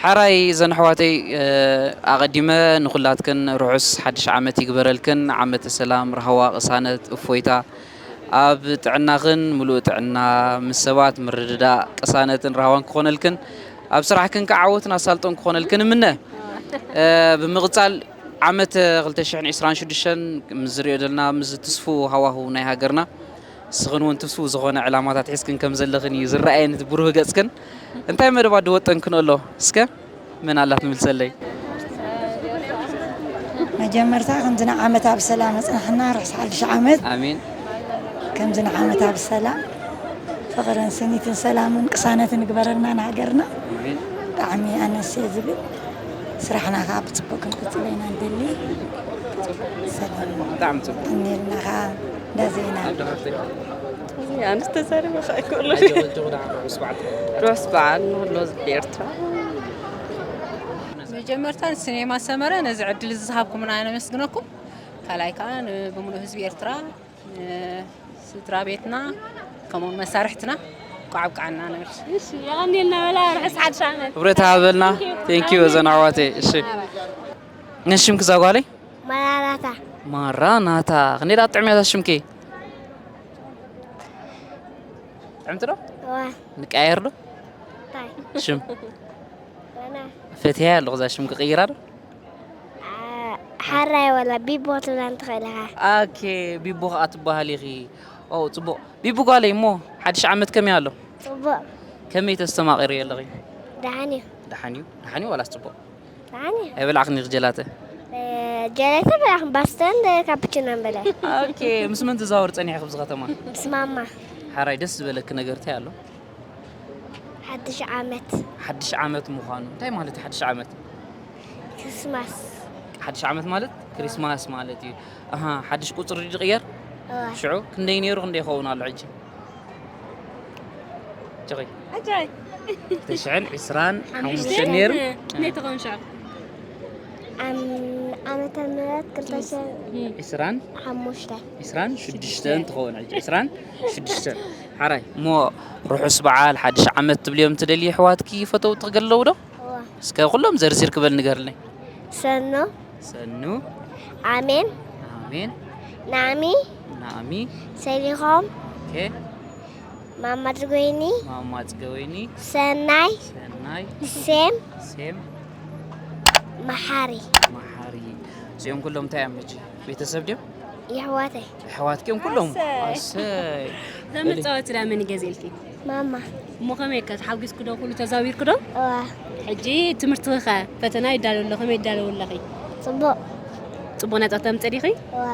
ሓራይ ዘን ኣሕዋተይ ኣቐዲመ ንኹላትክን ርሑስ ሓድሽ ዓመት ይግበረልክን ዓመተ ሰላም ራህዋ ቅሳነት እፎይታ ኣብ ጥዕናኽን ምሉእ ጥዕና ምስ ሰባት ምርድዳእ ቅሳነትን ራህዋን ክኾነልክን ኣብ ስራሕክን ከዓ ዓወትን ኣሳልጦን ክኾነልክን እምነ። እ፣ ብምቕጻል ዓመት ክልተ ሽሕን ዕስራን ሽዱሽተን ምስ ዝሪኦ ዘለና፣ ምስ ትስፉ ሃዋሁ ናይ ሃገርና፣ ንስኽን እውን ትስፉ ዝኾነ ዕላማታት ሒዝክን ከም ዘለኽን እዩ ዝረኣየኒ እቲ ብሩህ ገጽክን። እንታይ መደባት ድወጠንክን ኣሎ? እስከ መን ኣላት ንምልሰለይ? መጀመርታ ከምዚ ንዓመት ኣብ ሰላም ኣጽናሕና፣ ርሑስ ሓድሽ ዓመት። ኣሜን። ከምዚ ንዓመት ኣብ ሰላም፣ ፍቕርን ስኒትን ሰላምን ቅሳነትን ግበረልና ንሃገርና። ኣሜን። ብጣዕሚ ኣነስ እየ ዝብል። ስራሕና ከዓ ብፅቡቅ ክንቅፅሎ ኢና ንደሊ። ሰላም ብጣዕሚ ፅቡቅ። እኒልና ከዓ እንዳዘይና። ኣነስ ተዛሪበ ከዓ ኣይክእሎ። ርሑስ በዓል። ርሑስ በዓል ንኩሎ ህዝቢ ኤርትራ። መጀመርታ ንሲኔማ ሰመረ ነዚ ዕድል እዚ ዝሃብኩምና ነመስግነኩም። ካልኣይ ከዓ ን-፣ ብምሉእ ህዝቢ ኤርትራ፣ ን-፣ ስድራ ቤትና፣ ከምኡውን መሳርሕትና እንኳዕ ኣብቅዓና ንብል። እሺ፣ የቐንየልና በላ፣ ርሑስ ሓድሽ ዓመት። ክብረት ሃበልና። Thank you። Thank you፣ እዘን ኣሕዋተይ። እሺ። እሺ፣ ሽምኪ እዛ ጓለይ? ማራናታ። ማራናታ። ክንደይ ደኣ ጥዕም እያ እዛ ሽምኪ? ጥዕምቲ ዶ? እዋ። ንቀያየር ዶ? እንታይ? ሽም? ዋና። ፈትያ ኣለኹ፣ እዛ ሽም ክቕይራ ዶ? አ፣ ሓራይ ወላ ቢቦ ትብላ እንትኽእል ኢኻ። ኦኬ፣ ቢቦ ኸኣ ትበሃል ኢኺ። ኦ፣ ጽቡቕ። ቢቦ ጓለይ፣ እሞ ሓድሽ ዓመት ከመይ ኣሎ? ጽቡቕ። ከመይ ተስተማቒሪ ኣለኺ? ደሓን እዩ። ደሓን እዩ? ደሓን እዩ ዋላስ ጽቡቕ? ደሓን እዩ። ኣይበላዕክን ኢኺ ጀላተ? እ፣ ጀላተ በላዕክን፣ ባስተን ካፕቺኖ በለ። ኦኬ፣ ምስ መን ትዘዋወሪ ጸኒሕኺ ኣብዚ ከተማ? ምስ ማማ። ሓራይ ደስ ዝበለኪ ነገር እንታይ ኣሎ? ሓድሽ ዓመት። ሓድሽ ዓመት ምዃኑ። እንታይ ማለት እዩ ሓድሽ ዓመት? ክርስማስ። ሓድሽ ዓመት ማለት ክሪስማስ ማለት እዩ። ኣሃ፣ ሓድሽ ቁጽሪ ድዩ ዝቕየር? እዋ። ሽዑ ክንደይ ነይሩ፣ ክንደይ ይኸውን ኣሎ ሕጂ? ጭቒ። ኣጃይ። ክልተ ሽሕን ዕስራን ሓሙሽተ ሓሙሽተን ነይሩ። ክንደይ ትኸውን ሽዑ? ዓም-፣ ዓመተ ምህረት ክልተ ሽሕን ዕስራን ሓሙሽተ። ዕስራን ሽዱሽተን ትኸውን ሕጂ። ዕስራን ሽዱሽተን። ሓራይ፣ እሞ ርሑስ በዓል ሓድሽ ዓመት ትብልዮም ትደልዪ ኣሕዋትኪ ፈተውትኺ ኣለዉ ዶ? እዋ። እስከ ኩሎም ዘርዚርኪ በል ንገርለይ። ሰኑ። ሰኑ። ኣሜን። ኣሜን። ናእሚ። ናእሚ። ሰሊኾም። ኦኬ። ማማ ጽገወይኒ። ማማ ጽገወይኒ። ሰናይ። ሰናይ። ሴም። ሴም። መሓሪ። መሓሪ። እዚኦም ኩሎም እንታይ እዮም ሕጂ? ቤተሰብ ድዮም? የሕዋተይ። ኣሕዋትኪ እዮም ኩሎም? ኣሰይ። ኣሰይ። እዛ መጻወቲ ደኣ መን ይገዝእልኪ? ማማ። እሞ ከመይ ከ፣ ተሓጒስኪ ዶ፣ ኩሉ ተዛዊርኪ ዶ? እዋ። ሕጂ ትምህርትኺ ከ፣ ፈተና ይዳሎ ኣሎ፣ ከመይ ይዳለዉ ኣለኺ? ጽቡቕ። ጽቡቕ ነጥቢ ተምጽእ ዲኺ? እዋ።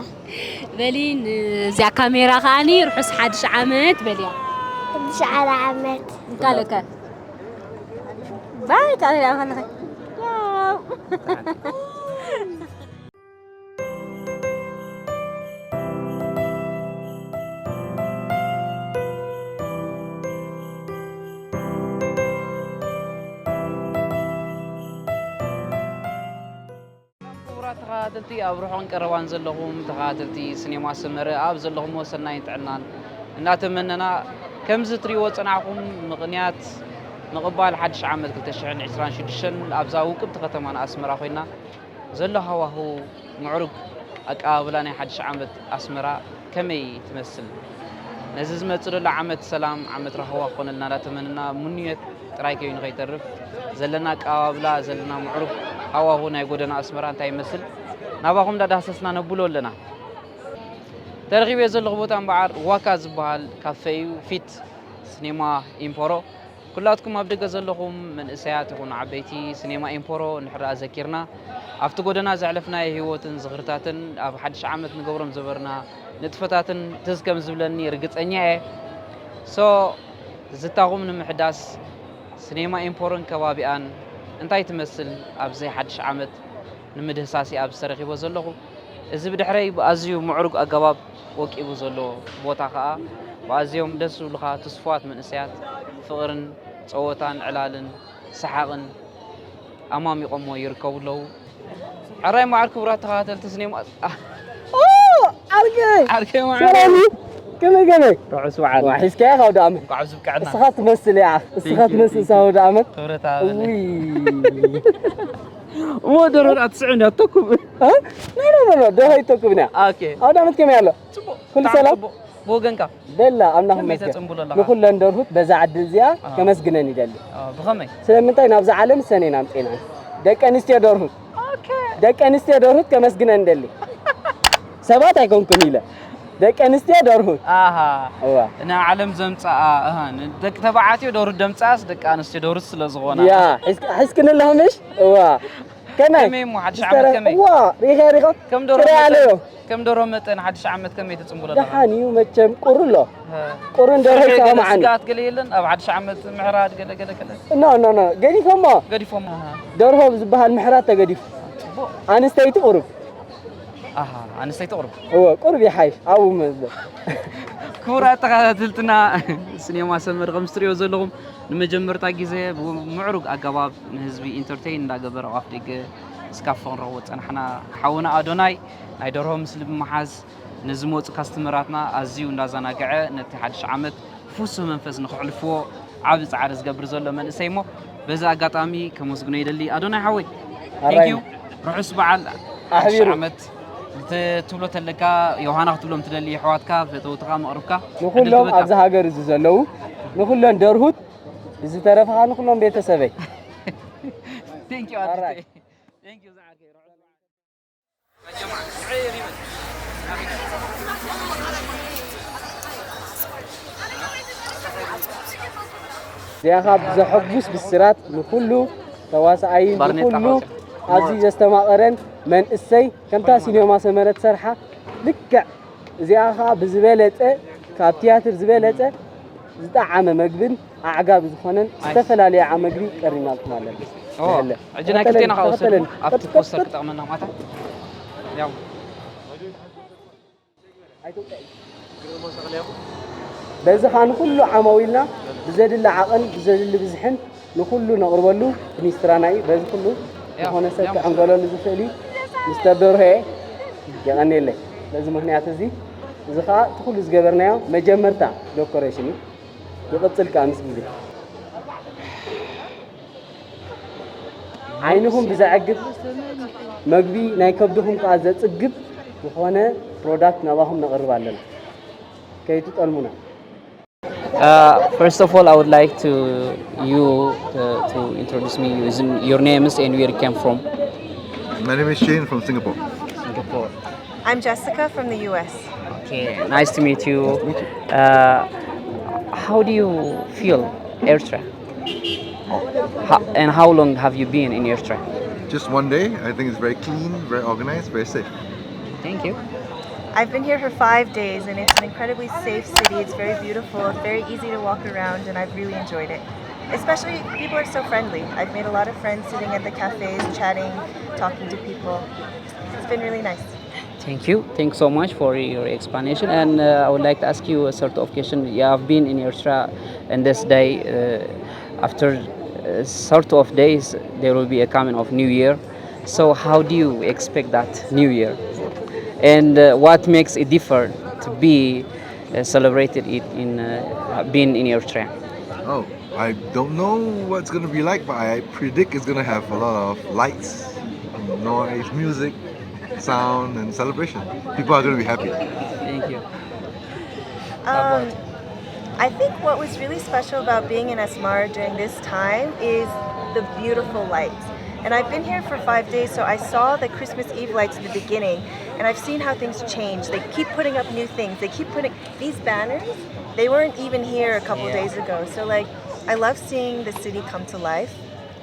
በሊ፣ ንዚኣ ካሜራ ከኣኒ ርሑስ ሓድሽ ዓመት በልያ። ሓድሽ ሓደ ዓመት። እንካለከ። ባይ፣ ካሜራ ከለኸ። ዋው። ክቡራት ተኸታተልቲ፣ ኣብ ርሑቕን ቀረባን ዘለኹም ተኸታተልቲ ሲኔማ ሰመረ፣ ኣብ ዘለኹምዎ ሰናይን ጥዕናን እናተመነና፣ ከምዚ ትርእይዎ ዝጸናሕኩም ምቕንያት ምቕባል ሓድሽ ዓመት ክልተ ሽሕን ዕስራን ሽዱሽተን ኣብዛ ውቅብቲ ከተማና ኣስመራ ኮይና፣ ዘሎ ሃዋህው፣ ምዕሩግ ኣቀባብላ ናይ ሓድሽ ዓመት ኣስመራ ከመይ ትመስል? ነዚ ዝመጽእ ዘሎ ዓመት ሰላም፣ ዓመት ራህዋ ክኾነልና እንዳተመነና፣ ምንዮት ጥራይ ከይኑ ከይተርፍ፣ ዘለና ኣቀባብላ፣ ዘለና ምዕሩግ ሃዋህው ናይ ጎደና ኣስመራ እንታይ ይመስል? ናባኹም እንዳዳህሰስና ነብሎ ኣለና። ተረኺበ ዘለኹ ቦታ እምበኣር ዋካ ዝበሃል ካፈ እዩ፣ ፊት ሲኔማ ኢምፖሮ። ኩላትኩም ኣብ ደገ ዘለኹም መንእሰያት ይኹኑ ዓበይቲ፣ ሲኔማ ኤምፖሮ እንድሕር ደኣ ዘኪርና፣ ኣብቲ ጎደና ዘሕለፍናዮ ህይወትን ዝኽርታትን፣ ኣብ ሓድሽ ዓመት ንገብሮም ዝነበርና ንጥፈታትን ትዝ ከም ዝብለኒ ርግጸኛ እየ። ሶ፣ ዝታኹም ንምሕዳስ፣ ሲኔማ ኤምፖሮን ከባቢኣን እንታይ ትመስል ኣብዚ ሓድሽ ዓመት ንምድህሳስ እየ ኣብዚ ተረኺበ ዘለኹ። እዚ ብድሕረይ ብኣዝዩ ምዕሩግ ኣገባብ ወቂቡ ዘሎ ቦታ ኸኣ፣ ብኣዝዮም ደስ ዝብሉኻ ትስፉዋት መንእሰያት ፍቕርን ጸወታን ዕላልን ሰሓቕን ኣማሚቖሞ ይርከቡ ኣለዉ። ሕራይ መዓር ክቡራት ተኸታተልቲ ስኔማ፣ ኦ፣ ዓርከይ! ዓርከይ መዓር! ሰላም እዩ? ከመይ፣ ከመይ? ርሑስ በዓል። ዋ፣ ሒዝካያ ካብ ደኣ ዓመት። እንኳዕ ኣብዚ ብቅዕና። እስኻ ትመስል እያ። እስኻ Thank you, ትመስል thank you። ሳው ደኣ ዓመት። ክብረት ሃበለይ። ውይ። እሞ ደርሆ ደኣ ትስዕብ እንድያ፣ ተኩብ። እ? ናይ፣ ናይ፣ ናይ፣ ናይ፣ ደርሆ ኣይተኩብን እያ። ኦኬ። ኣውደ ዓመት ከመይ ኣሎ? ጽቡቕ። ኩሉ ብጣዕሚ ሰላም? ጽቡቕ። ብወገንካ በላ ኣምላኽ ከመይ ይመስገን። ተጽንብሎ ኣለኻ? ንኹለን ደርሁት በዛ ዓዲ እዚኣ ኣዎ። ከመስግነን ይደሊ። ኣዎ፣ ብኸመይ? ስለምንታይ ናብዛ ዓለም ሰኔን ኣምጺኤናን። ደቂ ኣንስትዮ ደርሁት። ኦኬ። ደቂ ኣንስትዮ ደርሁት ከመስግነን ይደሊ። ሰባት ኣይኮንኩን ኢለ። ደቂ ኣንስትዮ ደርሁት። ኣሃ። እዋ። ንዓለም ዘምጽኣ፣ ኣሃ፣ ደቂ ተባዕትዮ ደርሁት ደምጽኣስ ደቂ ኣንስትዮ ደርሁት ስለ ዝኾና። ያ፣ ሒዝክ-፣ ሒዝክኒ ኣለኹ ምሽ? እዋ። ከመይ? ከመይ እሞ ሓድሽ ዓመት ከመይ? እዋ፣ ሪኸ፣ ሪኸ። ከም ደሮ ትሪኣ ኣለዮ። መጠን፣ ከም ደሮ መጠን ሓድሽ ዓመት ከመይ ተጽንብሎ ኣለኻ? ደሓን እዩ መቸም ቁሪ ኣሎ። እ። ቁርን ደርሆ ገለ ይሰማማዓኒ። ስግኣት ገለ የለን? ኣብ ሓድሽ ዓመት ምሕራድ ገለ ገለ ገለ? ኖ፣ ኖ፣ ኖ። ገዲፎሞ። ገዲፎም። ኣሃ። ደርሆ ዝበሃል ምሕራድ ተገዲፉ። ጽቡቕ። ኣንስተይቲ ቁሩብ። ኣሃ፣ ኣንስተይቲ ቁሩብ። እወ፣ ቁሩብ ይሓይሽ። ኣብኡ መዝበ። ክቡራት ተኸታተልትና፣ ሲኔማ ሰመር ከም እትሪእዎ ዘለኹም ንመጀመርታ ግዜ ብምዕሩግ ኣገባብ ንህዝቢ ኢንተርቴይን እንዳገበረ ኣብ ኣፍ ደገ ስካፎ ክንረኽቦ ዝጸናሕና ሓውና ኣዶናይ ናይ ደርሆ ምስሊ ብምሓዝ ንዝመፁ ካስተመራትና ኣዝዩ እንዳዘናግዐ ነቲ ሓድሽ ዓመት ፍሱህ መንፈስ ንክሕልፍዎ ዓቢ ጻዕሪ ዝገብር ዘሎ መንእሰይ እሞ በዚ ኣጋጣሚ ከመስግኖ ይደሊ። ኣዶናይ ሓወይ፣ ኣራይ። thank you። ርሑስ በዓል ሓድሽ ኣሕቢሩ። ዓመት። እቲ ትብሎ ተለካ ዮሃና ክትብሎም ትደሊ፣ ኣሕዋትካ፣ ፈተውትኻ፣ መቕርብካ ዕድል ንኹሎም ክህበካ። ኣብዚ ሃገር እዚ ዘለዉ ንኹለን ደርሁት ዝተረፈኻ ንኹሎም ቤተሰበይ። Thank you ኣራይ። ኣድተይ። Thank you ዝዓርከይ። ርሑስ በዓል። እዚኣ ካብ ዘሐጉስ ብስራት ንኩሉ ተዋሳኣይን ባርኔጣ ንኩሉ ካውፅእ። ኣብዚ ዘስተማቐረን መንእሰይ ከምታ ሲኔማ ሰመረት ሰርሓ ልክዕ እዚኣ ከዓ ብዝበለፀ ካብ ትያትር ዝበለፀ ዝጠዓመ መግብን ኣዕጋቢ ዝኾነን ዝተፈላለየ መግቢ ቀሪብናልኩም ኣለና። ኦ፣ ይህለ። ሕጂ ናይ ተኸተለኒ፣ ክልቴና ከዓ ወሰድኩም ተኸተለኒ። ኣብቲ ቀጥ፣ ቀጥ፣ ፖስተር ቀጥ። ክጠቕመና ማታ። ያው በዚ ኸኣ ንኹሉ ዓማዊልና ብዘድሊ ዓቐን ብዘድሊ ብዝሕን ንኹሉ ነቕርበሉ ሚኒስትራና እዩ። በዚ ኩሉ ዝኾነ ሰብ ክዕንገለሉ ዝኽእል እዩ። ሚስተር ደርሆየ የቐንየለይ። በዚ ምኽንያት እዚ፣ እዚ ኸኣ እቲ ኩሉ ዝገበርናዮ መጀመርታ ዶኮሬሽን እዩ። ይቕጽል ከኣ ምስ ግዜ። ዓይንኹም ብዘዕግብ መግቢ ናይ ከብድኹም ከኣ ዘጽግብ ዝኾነ ፕሮዳክት ናባኹም ነቕርብ ኣለና። ከይትጠልሙና። Uh, first of all, I would like to you to, to introduce me using your names and where you came from. My name is Shane from Singapore. Singapore. I'm Jessica from the U S. Okay, nice to meet you. Uh, how do you feel Eritrea? How, and how long have you been in Eritrea? Just one day. I think it's very clean, very organized, very safe. Thank you. I've been here for five days and it's an incredibly safe city. It's very beautiful, it's very easy to walk around, and I've really enjoyed it. Especially, people are so friendly. I've made a lot of friends sitting at the cafes, chatting, talking to people. It's been really nice. Thank you. Thanks so much for your explanation. And uh, I would like to ask you a sort of question. You have been in Eritrea, and this day, uh, after uh, sort of days, there will be a coming of New Year. So, how do you expect that New Year? And uh, what makes it different to be uh, celebrated it in uh, being in Eritrea? Oh, I don't know what's gonna be like, but I predict it's gonna have a lot of lights, noise, music, sound, and celebration. People are gonna be happy. Thank you. Um, I think what was really special about being in Asmara during this time is the beautiful lights. And I've been here for five days, so I saw the Christmas Eve lights in the beginning, and I've seen how things change. They keep putting up new things. They keep putting these banners. They weren't even here a couple Yeah. days ago. So like, I love seeing the city come to life.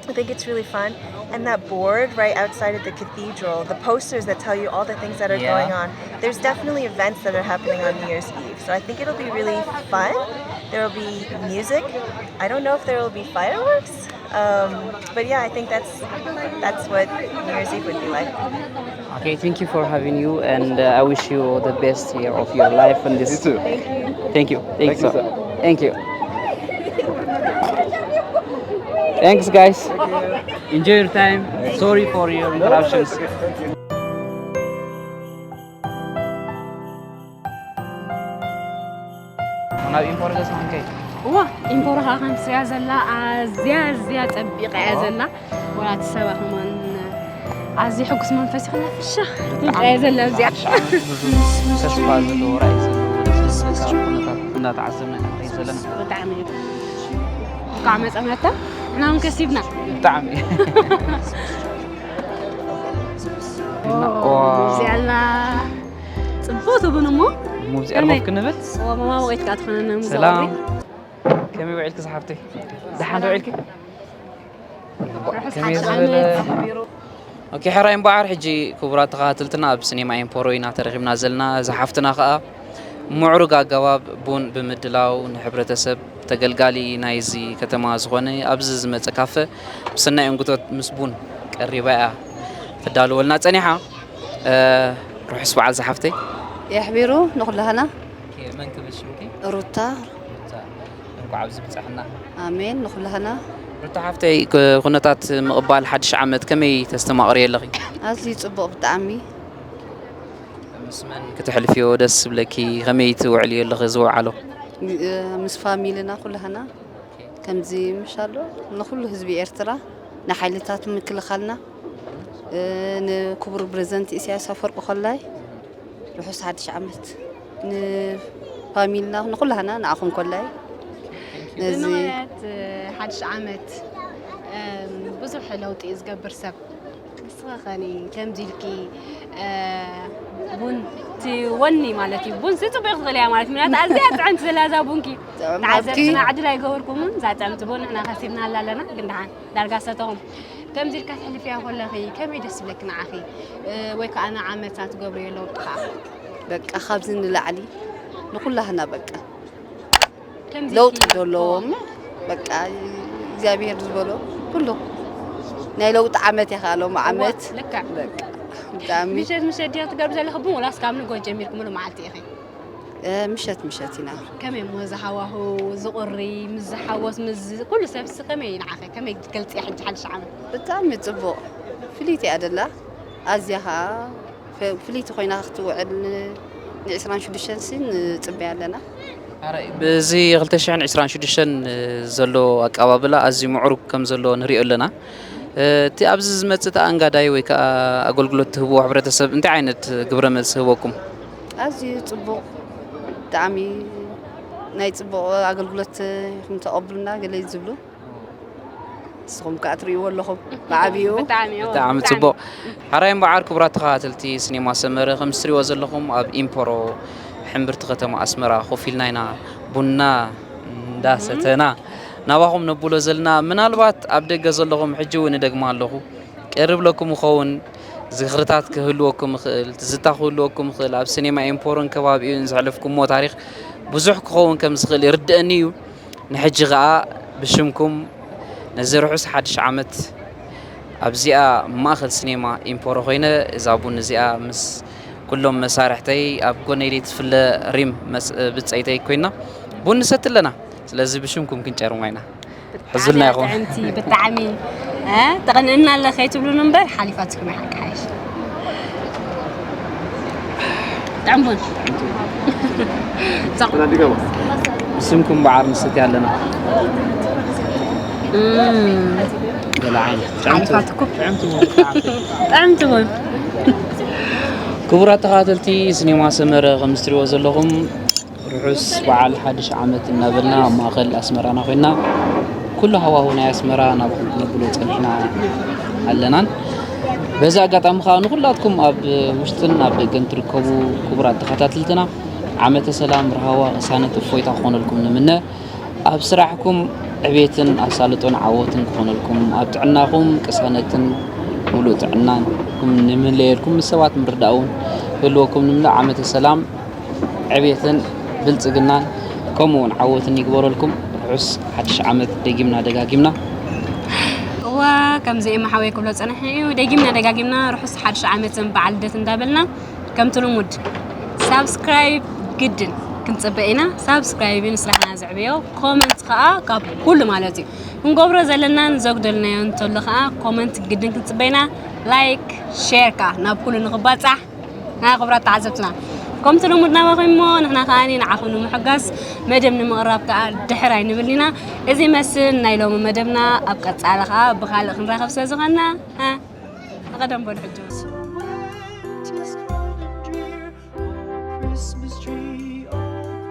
I think it's really fun. And that board right outside of the cathedral, the posters that tell you all the things that are Yeah. going on. There's definitely events that are happening on New Year's Eve. So I think it'll be really fun. There will be music. I don't know if there will be fireworks. Um, but yeah, I think that's that's what New Year's Eve would be like. Okay, thank you for having you, and uh, I wish you the best year of your life. And this, You too. Thank you. Thank, Thank you, you. sir. Thank you. Thanks, guys. Enjoy your time. Sorry for your interruptions. ናብ ኢምፖር ገጽና ክንከይድ። እዋ ኢምፖሮ ከዓ ከምስያ ዘላ ኣዝያ ኣዝያ ጸቢቓ እያ ዘላ። ወላ እቲ ሰባ ከማን ኣዝዩ ሕጉስ መንፈስ ይኽና ፍሻ ትምጻ እያ ዘላ እዚኣ። ተስፋ ዘለዎ ራእይ ዘለዎ ካብ ኩነታት እንዳተዓዘብና ኢና ንኸይድ ዘለና። ብጣዕሚ እዩ። እንኳዕ መፀ መታ። ንሕና እውን ከሲብና። ብጣዕሚ ሙዚያ ኣላ። ፅቡቅ ትብን እሞ ሙዚያ ኣልቦ ክንብል። መማወቂት ከዓ ትኾነና ሙዚያ ሰላም ወሪ። ከመይ ውዒልኪ ዝሓፍተይ? ደሓን ዶ ውዒልኪ? ከመይ ዝበለ ኦኬ፣ ሕራይ እምበኣር ሕጂ ክቡራት ተኸታተልትና ኣብ ሲኔማ ኤምፖሮ ኢና ተረኺብና ዘለና። እዛ ሓፍትና ከኣ ምዕሩግ ኣገባብ ቡን ብምድላው ንሕብረተሰብ ተገልጋሊ ናይዚ ከተማ ዝኾነ ኣብዚ ዝመጸ ካፈ ብሰናይ እንግቶት ምስ ቡን ቀሪባ እያ ተዳልወልና ጸኒሓ። እ፣ ርሑስ በዓል ዝሓፍተይ። የሕቢሩ ንኹላህና መን ክብል ሽምኪ? ሩታ እንኳዕ ኣብዚ ብጻሕና። ኣሜን ንኹላህና ሩታ ሓፍተይ፣ ኩነታት ምቕባል ሓድሽ ዓመት ከመይ ተስተማቕርዮ ኣለኺ? ኣዝዩ ጽቡቕ ብጣዕሚ ምስ መን ክትሕልፍዮ ደስ ዝብለኪ? ከመይ ትውዕልዮ ኣለኺ ዝወዓሎ? እ፣ ምስ ፋሚልና ኩላህና ከምዚ ምሻሎ ንኹሉ ህዝቢ ኤርትራ ንሓይልታት ምክልኻልና እ፣ ንክቡር ፕሬዝደንት ኢሳያስ ኣፈወርቂ ኮላይ ርሑስ ሓድሽ ዓመት ንፋሚልና ንኩላህና ንዓኹም ኮላይ ነዚ ብምኽንያት ሓድሽ ዓመት እም፣ ብዙሕ ለውጢ እዩ ዝገብር ሰብ። ንስኻ ኸኒ ከምዚ ኢልኪ እ፣ ቡን እቲ ወኒ ማለት እዩ። ቡን ሲ ፅቡቅ ትኽእል እያ ማለት ምክንያት ኣዝያ ጥዕምቲ ዘላ እዛ ቡንኪ ጥዕም ተዓዘብትና ሃብቲ። ዕድል ኣይገበርኩምን። እዛ ጥዕምቲ ቡን ንሕና ከሲብና ኣላ ኣለና ግን ደሓን ዳርጋ ሰተኹም ከምዚ ኢልካ ተሕልፍያ ከለኺ ከመይ ደስ ይብለኪ ንዓኺ እ፣ ወይ ከዓ ንዓመታ ትገብርዮ ለውጢ ከዓ በቃ ካብዚ ንላዕሊ ንኩላህና በቃ ከምዚ ለውጢ ኢልኪ- ዘለዎም በቃ እግዚኣብሔር ዝበሎ ኩሉ ናይ ለውጢ ዓመት እያ ከኣሎም ዓመት ልክዕ በቃ ብጣዕሚ ምሸት ምሸት ዲኻ ትገብሪ ዘለኺ ቡን ወላስ ካብ ንጎ ጀሚርኩ ሙሉ መዓልቲ ኢኺ እ፣ ምሸት ምሸት ኢና ከመይ እሞ ዝሃዋሁ ዝቁሪ ምስ ዝሓወስ ምስ ዝ- ኩሉ ሰብሲ ከመይ ንዓኸ ከመይ ትገልፅያ ሕጂ ሓድሽ ዓመት ብጣዕሚ ጽቡቕ ፍልይቲ እያ ደላ ኣዝያ ኸዓ ፍ- ፍልይቲ ኮይና ክትውዕል ን- ን ዕስራን ሽዱሽተን ሲ ንጽበያ ኣለና ሓራይ ብዚ ክልተ ሽሕን ዕስራን ሽዱሽተን ዘሎ ኣቀባብላ ኣዝዩ ምዕሩግ ከም ዘሎ ንሪኦ ኣለና። እቲ ኣብዚ ዝመፅእ ተኣንጋዳይ ወይ ከዓ ኣገልግሎት ትህብዎ ሕብረተሰብ እንታይ ዓይነት ግብረ መልሲ ህበኩም? ኣዝዩ ጽቡቕ ብጣዕሚ ናይ ጽቡቕ ኣገልግሎት ኢኹም ተቐብሉና ገለ ዝብሉ ንስኹም ከዓ ትርእይዎ ኣለኹም ብዓብኡ ብጣዕሚ እዎ፣ ብጣዕሚ ጽቡቕ። ሓራይ እምበኣር ክቡራት ተኸታተልቲ ሲኔማ ሰመረ ከም እትሪእዎ ዘለኹም ኣብ ኢምፖሮ ሕምብርቲ ከተማ ኣስመራ ኮፍ ኢልና ኢና ቡና እንዳሰተና ናባኹም ነብሎ ዘለና። ምናልባት ኣብ ደገ ዘለኹም ሕጂ እውን እደግማ ኣለኹ ቅርብ ለኩም ይኸውን ዝኽርታት ክህልወኩም ይኽእል፣ ትዝታ ክህልወኩም ይኽእል። ኣብ ሲኔማ ኤምፖሮን ከባቢኡን ዘሕለፍኩሞ ታሪኽ ብዙሕ ክኸውን ከም ዝኽእል ይርድአኒ እዩ። ንሕጂ ኸኣ ብሽምኩም ነዚ ርሑስ ሓድሽ ዓመት ኣብዚኣ ማእኸል ሲኔማ ኢምፖሮ ኮይነ እዛ ቡን እዚኣ ምስ ኩሎም መሳርሕተይ ኣብ ጎነይ ትፍለ ሪም መስ- ብጸይተይ ኮይና ቡን ንሰቲ ኣለና። ስለዚ ብሽምኩም ክንጨርማ ኢና። ሕዙልና ኢኹም። ጥዕምቲ ብጣዕሚ እ፣ ተቐንእና ኣለ ከይትብሉን እምበር ሓሊፋትኩም ይሓቂ ሓይሽ ጥዕም ቡን ብስምኩም በዓር ንሰቲ ኣለና። እም፣ ገለ ዓይነት ሓሊፋትኩም ጥዕምቲ ቡን ክቡራት ተኸታተልቲ ሲኔማ ሰመረ ከም እትሪእዎ ዘለኹም ርሑስ በዓል ሓድሽ ዓመት እናበልና ኣብ ማእኸል ኣስመራና ኮይና ኩሉ ሃዋሁ ናይ ኣስመራ ናባኹም ክነብሎ ጸኒሕና ኣለናን። በዚ ኣጋጣሚ ከዓ ንኩላትኩም ኣብ ውሽጥን ኣብ ደገን ትርከቡ ክቡራት ተኸታተልትና ዓመተ ሰላም፣ ርሃዋ፣ ቅሳነት፣ እፎይታ ክኾነልኩም ንምነ። ኣብ ስራሕኩም ዕቤትን ኣሳልጦን ዓወትን ክኾነልኩም፣ ኣብ ጥዕናኹም ቅሳነትን ሙሉእ ጥዕናን ንምለየልኩም፣ ምስ ሰባት ምርዳእ እውን ክህልወኩም ንምነ። ዓመተ ሰላም፣ ዕቤትን ብልጽግናን ከምኡ እውን ዓወትን ይግበረልኩም። ርሑስ ሓድሽ ዓመት ደጊምና ደጋጊምና። እዋ ከምዚ ኤማ ሓወይ ክብሎ ጸንሐ እዩ ደጊምና ደጋጊምና ርሑስ ሓድሽ ዓመትን በዓል ልደት እንዳበልና ከምቲ ልሙድ ሳብስክራይብ ግድን ክንጽበ ኢና። ሳብስክራይብ እዩ ንስራሕና ዘዕብዮ። ኮመንት ከዓ ካብ ኩሉ ማለት እዩ ክንገብሮ ዘለናን ዘጉደልናዮ እንተሎ ከዓ ኮመንት ግድን ክንጽበ ኢና። ላይክ ሼር ከዓ ናብ ኩሉ ንኽባጻሕ ናይ ክቡራት ተዓዘብትና ከምቲ ልሙድ ናባኹም እሞ ንሕና ከዓ ንዓኹም ንምሕጋዝ መደብ ንምቕራብ ከዓ ድሕር ኣይንብል ኢና። እዚ መስል ናይ ሎሚ መደብና ኣብ ቀጻሊ ከዓ ብኻልእ ክንራኸብ ስለ ዝኾንና እ፣ ንቐደም በሉ ሕጂ እውን። Christmas tree, oh,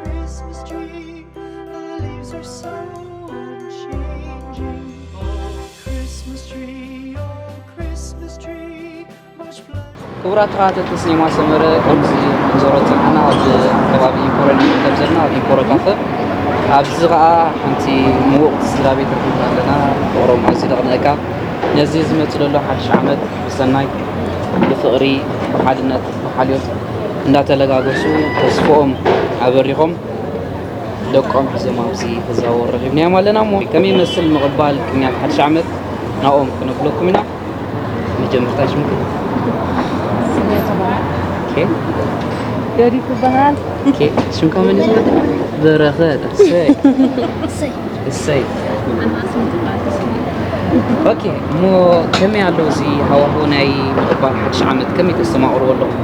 ክቡራት ተኸታተልቲ ሲኔማ ሰመረ፣ ከምዚ ክንዞሮ ዝጸናሕና ኣብ ከባቢ ኢምፖርዮ ኢና ንርከብ ዘለና፣ ኣብ ኢምፖርዮ ካፈ። ኣብዚ ኸኣ ሓንቲ ምውቕቲ ስድራ ቤት ረኺብና ኣለና፣ ፍቕሮም ኣዝዩ ደቕንቐካ። ነዚ ዝመጽእ ዘሎ ሓድሽ ዓመት ብሰናይ፣ ብፍቕሪ፣ ብሓድነት፣ ብሓልዮት እንዳተለጋገሱ ተስፍኦም ኣበሪኾም ደቆም ሒዞም ኣብዚ ክዘዋወሩ ረኺብናዮም ኣለና። እሞ ከመይ ይመስል ምቕባል ቅንያት ሓድሽ ዓመት ናኦም ክነብለኩም ኢና። መጀመርታ ሽምኪ? ስሜ ትበሃል። ኦኬ። ዮዲት ትበሃል። ኦኬ። ሽምካ መን እዩ ዝበሃል? በረኸት። እሰይ። እሰይ። እሰይ። ኣና ስሜ ትበሃል። ኦኬ። እሞ ከመይ ኣሎ እዚ ሃዋሁ ናይ ምቕባል ሓድሽ ዓመት ከመይ ተስተማቕርዎ ኣለኹም?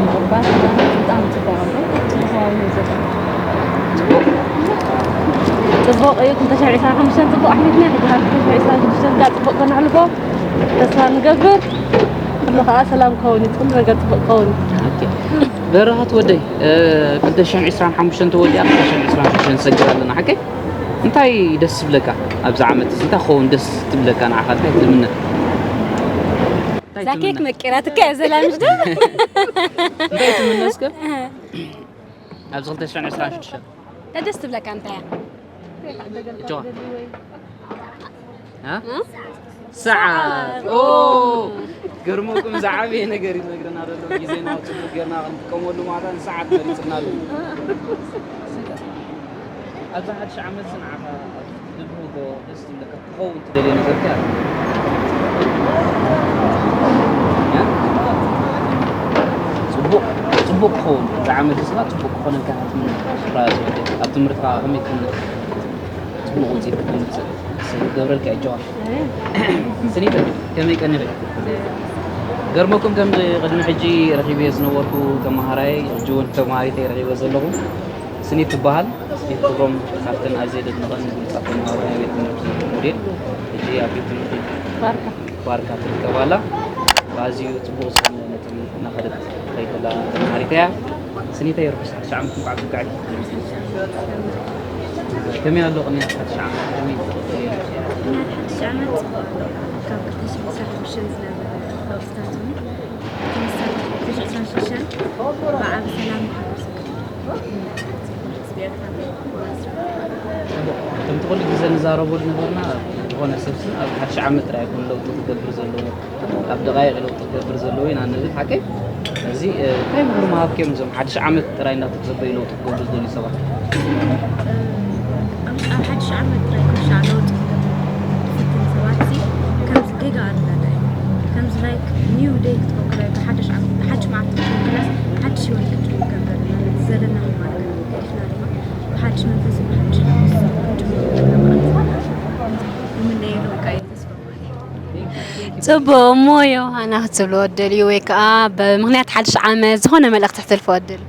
ምቕባል ብጣዕሚ ጽቡቕ ኣሎ። ጽቡቕ ሃዋሁ እዩ ዘሎ። ጽቡቕ እዩ። ክልተ ሽሕን ዕስራን ሓሙሽተን ጽቡቕ ኣሕሊፍና፣ ሕጂ ካብ ክልተ ሽሕን ዕስራን ሽዱሽተን ጋር ጽቡቕ ከነሕልፎ ተስፋ ንገብር። ኩሉ ከኣ ሰላም ክኸውን እዩ፣ ኩሉ ነገር ጽቡቕ ክኸውን እዩ። ኦኬ። በረኸት ወደይ፣ እ፣ ክልተ ሽሕን ዕስራን ሓሙሽተን ተወዲኣ፣ ክልተ ሽሕን ዕስራን ሽዱሽተን ንሰግር ኣለና፣ ሓቀይ? እንታይ ደስ ዝብለካ ኣብዚ ዓመት እዚ? እንታይ ክኸውን ደስ ትብለካ ንዓኻ? እንታይ ትምነ? እንታይ እዛ ኬክ ትምነ? መቂራትካ እያ ዘላ፣ ምሽ ዶ? እንታይ ትምነ እስከ? ኣብዚ ክልተ ሽሕን ዕስራን ሽዱሽተን? እንታይ ደስ ትብለካ እንታይ እያ? እጅዋ። እ? እ? ሰዓት። ኦ! ገርመኩም ዝዓበየ ነገር እዩ ዝነግረና ዘሎ። ግዜና ጽቡቕ ጌርና ክንጥቀመሉ ማለት ንሰዓት መሪጽና ኣሎ። ኣብዚ ሓድሽ ዓመት እዚ ንዓኻ ትብህጎ ደስ ዝብለካ ክኸውን ትደልዮ ነገር ከ ኣሎ? እ? ጽቡቕ፣ ጽቡቕ ክኸውን፣ እዚ ዓመት እዚ ኸኣ ጽቡቕ ክኾነልካ ክትምነ። ብራስ ወዲ፣ ኣብ ትምህርትኻ ከመይ ትምነ? ጽቡቕ ውጽኢት ክተምጽእ ክገብረልካ እየ ጀዋር። ስኒት ከመይ ቀኒኺ? ገርመኩም ከምዚ ቅድሚ ሕጂ ረኺበዮ ዝነበርኩ ተመሃራይ፣ ሕጂ እውን ተመሃሪተይ ረኺበ ዘለኹ። ስኒት ትበሃል። ስኒት ክብሮም ካብተን ኣዝየ ደድንቐን ብሉጻት ተመሃሮ ናይ ቤት ትምህርቲ ሞዴል፣ ሕጂ ኣብ ቤት ትምህርቲ ባርካ። ባርካ ትርከብ ኣላ። ብኣዝዩ ጽቡቕ ዝኾነ ነጥቢ እናኸደት ትኸይድ ዘላ ተመሃሪት እያ። ስኒተይ ርሑስ ሓድሽ ዓመት እንኳዕ በቃዕኪ። ከመይ ኣሎ ቅንያት ሓድሽ ዓመት? ከመይ ትኽእል እያ? ቅንያት ሓድሽ ዓመት ጽቡቕ ኣሎ። ካብ ክልተ ሽሕን ዕስራን ሓሙሽተን ዝነበረ ለውጥታት እውን ተመሳሳሊ ክልተ ሽሕን ዕስራን ሽዱሽተን ብዓቢ ሰላም ይሓልፍ ዘሎ። ጽቡቕ ህዝቢ ኤርትራ። ጽቡቕ። ከምቲ ኩሉ ግዜ ንዛረቦ ዝነበርና፣ ዝኾነ ሰብሲ ኣብ ሓድሽ ዓመት ጥራይ ኣይኮነ ለውጢ ክገብር ዘለዎ፣ ኣብ ደቓይቕ ለውጢ ክገብር ዘለዎ ኢና ንብል፣ ሓቀይ? እዚ፣ እ፣ እንታይ ምኽሪ ምሃብክዮም እዞም ሓድሽ ዓመት ጥራይ እንዳተጸበዩ ለውጢ ክገብሩ ዝደልዩ ሰባት? ኣብ፣ ኣብ ሓድሽ ዓመት ጥራይ ክሻዕ ለውጢ ክገብሩ ዝፍትኑ ሰባትሲ ከምዚ ጌጋ ኣረዳድኣ እዩ። ከምዚ ላይክ ኒው ዴይ ክትገብር፣ ሓድሽ ዓመት፣ ሓድሽ መዓልቲ ክትገብር፣ ሓድሽ ህይወት ክትጅምር ከምዘለና፣ ዘለና ሃይማኖት ገዲፍና ድማ ብሓድሽ መንፈስ ብሓድሽ ሓጎስ ክንጅምሮ ኣለና ማለት እዩ። ይምነየሉ በቃ እየ ተስፋ ማለት እዩ። ጽቡቕ እሞ ዮሃና ክትብልዎ ትደልዩ ወይ ከኣ ብምኽንያት ሓድሽ ዓመት ዝኾነ መልእኽቲ ክትሕልፍዎ ትደልዩ?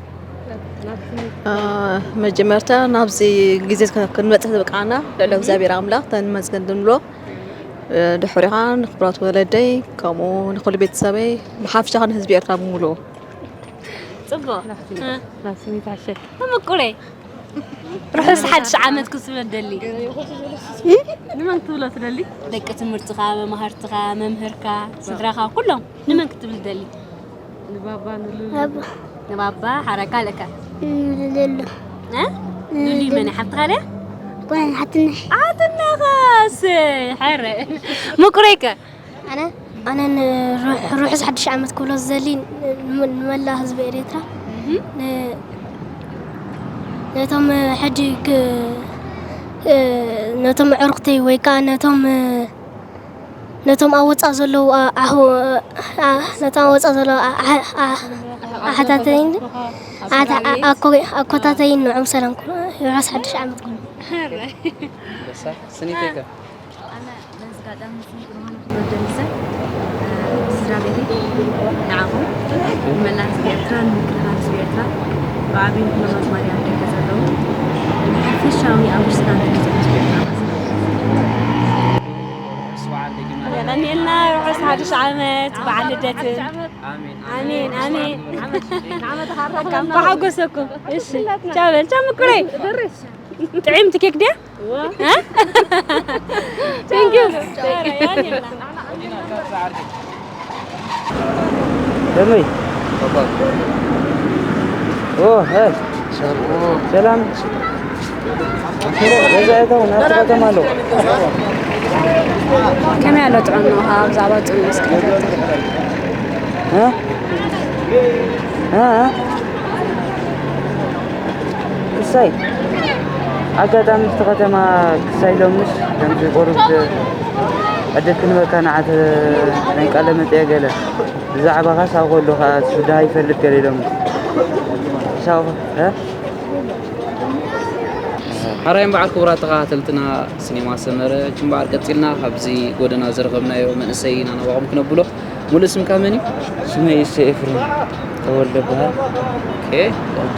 እ፣ መጀመርታ ናብዚ ግዜ ከ-፣ ክንበጽሕ ዘብቅዓና ልዕሊ እግዚኣብሔር ኣምላኽ ተመስገን እንብሎ። እ፣ ድሕሪኻ ንክቡራት ወለደይ ከምኡ ንኹሉ ቤተሰበይ ብሓፍሻ ንህዝቢ ኤርትራ ብምሉኡ። ጽቡቕ። ናብ ስሚት፣ እ። ናብ ስሚት ዓሸ። ተመኩረይ። ርሑስ ሓድሽ ዓመት ክትብሎ ትደሊ? ንመን ክትብሎ ትደሊ? ደቂ ትምህርትኻ፣ መማህርትኻ፣ መምህርካ፣ ስድራኻ፣ ኩሎም ንመን ክትብል ትደሊ? ንባባ፣ ንሉሊ። ባባ። ንባባ፣ ሓረካ ለካ። ንሉሊ። እ? ሉሊ መን ሓብትኻ ድያ? ጓል ሓትነይ። ሓትነኻ፣ እሰይ፣ ሓረ። ምቁረይከ? ኣነ፣ ኣነ ንርሕ-፣ ርሑስ ሓድሽ ዓመት ክብሎ ዝደሊ ን-፣ ንመላእ ህዝቢ ኤርትራ፣ እህ። ን-፣ ነቶም ሕጂ ክ-፣ እ፣ ነቶም ኣዕሩኽተይ ወይ ከኣ ነቶም፣ እ፣ ነቶም ኣብ ወጻእ ዘለዉ ኣ-፣ ኣሁ-፣ ኣ-፣ ነቶም ኣብ ወጻእ ዘለዉ ኣ-፣ ኣ-፣ ኣ-፣ ኣሓታተይን ኣታ-፣ ኣ-፣ ኣኮ-፣ ኣኮታተይን ንዕኦም ሰላም ኩ-፣ ርሑስ ሓድሽ ዓመት ኩ-። ኣንበሳ፣ ስኒተይ ከ? ኣነ በዚ ኣጋጣሚ እዚ ብርሃን ክወደልሰ፣ እ፣ ስድራ ቤተይ፣ ንዓኹም፣ ንመላእ ህዝቢ ኤርትራ፣ ንምክልኻል ህዝቢ ኤርትራ፣ ብዓቢኡ ንኩሎም ኣዝማድ ኣብ ደገ ዘለዉ፣ ሓፈሻዊ ኣብ ርእስና ንሕዞ ህዝቢ ኤርትራ ማለት እዩ። የቐንየልና፣ ርሑስ ሓድሽ ዓመት፣ በዓል ልደትን። ኣሜን፣ ኣሜን። ኣሜን፣ ኣሜን። ዓመት፣ ዓመት ሓራ ካብ ብሓጎሰኩም። እሺ፣ ቻው በል፣ ቻው ምኩረይ። ጥዕምቲ ኬክ ድያ? እ? Thank you። የቐንየልና። ከመይ? ኦ፣ ሀ። ሰላም። ገዛ እተው ናብቲ ከተማ ኣለዉ። ከመይ ኣሎ ጥዕናኻ? ብዛዕባ ጥዕና እስኪ ንፈልጥ። እ? እ? እ? ክሳይ ኣጋጣሚ እቲ ከተማ ክሳይ ሎምስ ከምዚ ቁሩብ ዕድል ክንበካ ንዓት ናይ ቃለ መጠየ ገለ ብዛዕባኻ ሳው ከሎ ኸዓ ሱዳ ይፈልጥ ገለ ኢሎም ሳው እ? ሓራይ እምበኣር ክቡራት ተኸታተልትና ሲኔማ ሰመረ፣ እምበኣር ቀጺልና ካብዚ ጎደና ዝረኸብናዮ መንእሰይ ኢና ናባኹም ክነብሎ። ሙሉእ ስምካ መን እዩ? ስመይ እሰይ ኤፍሬም ተወልደ እበሃል። ኦኬ።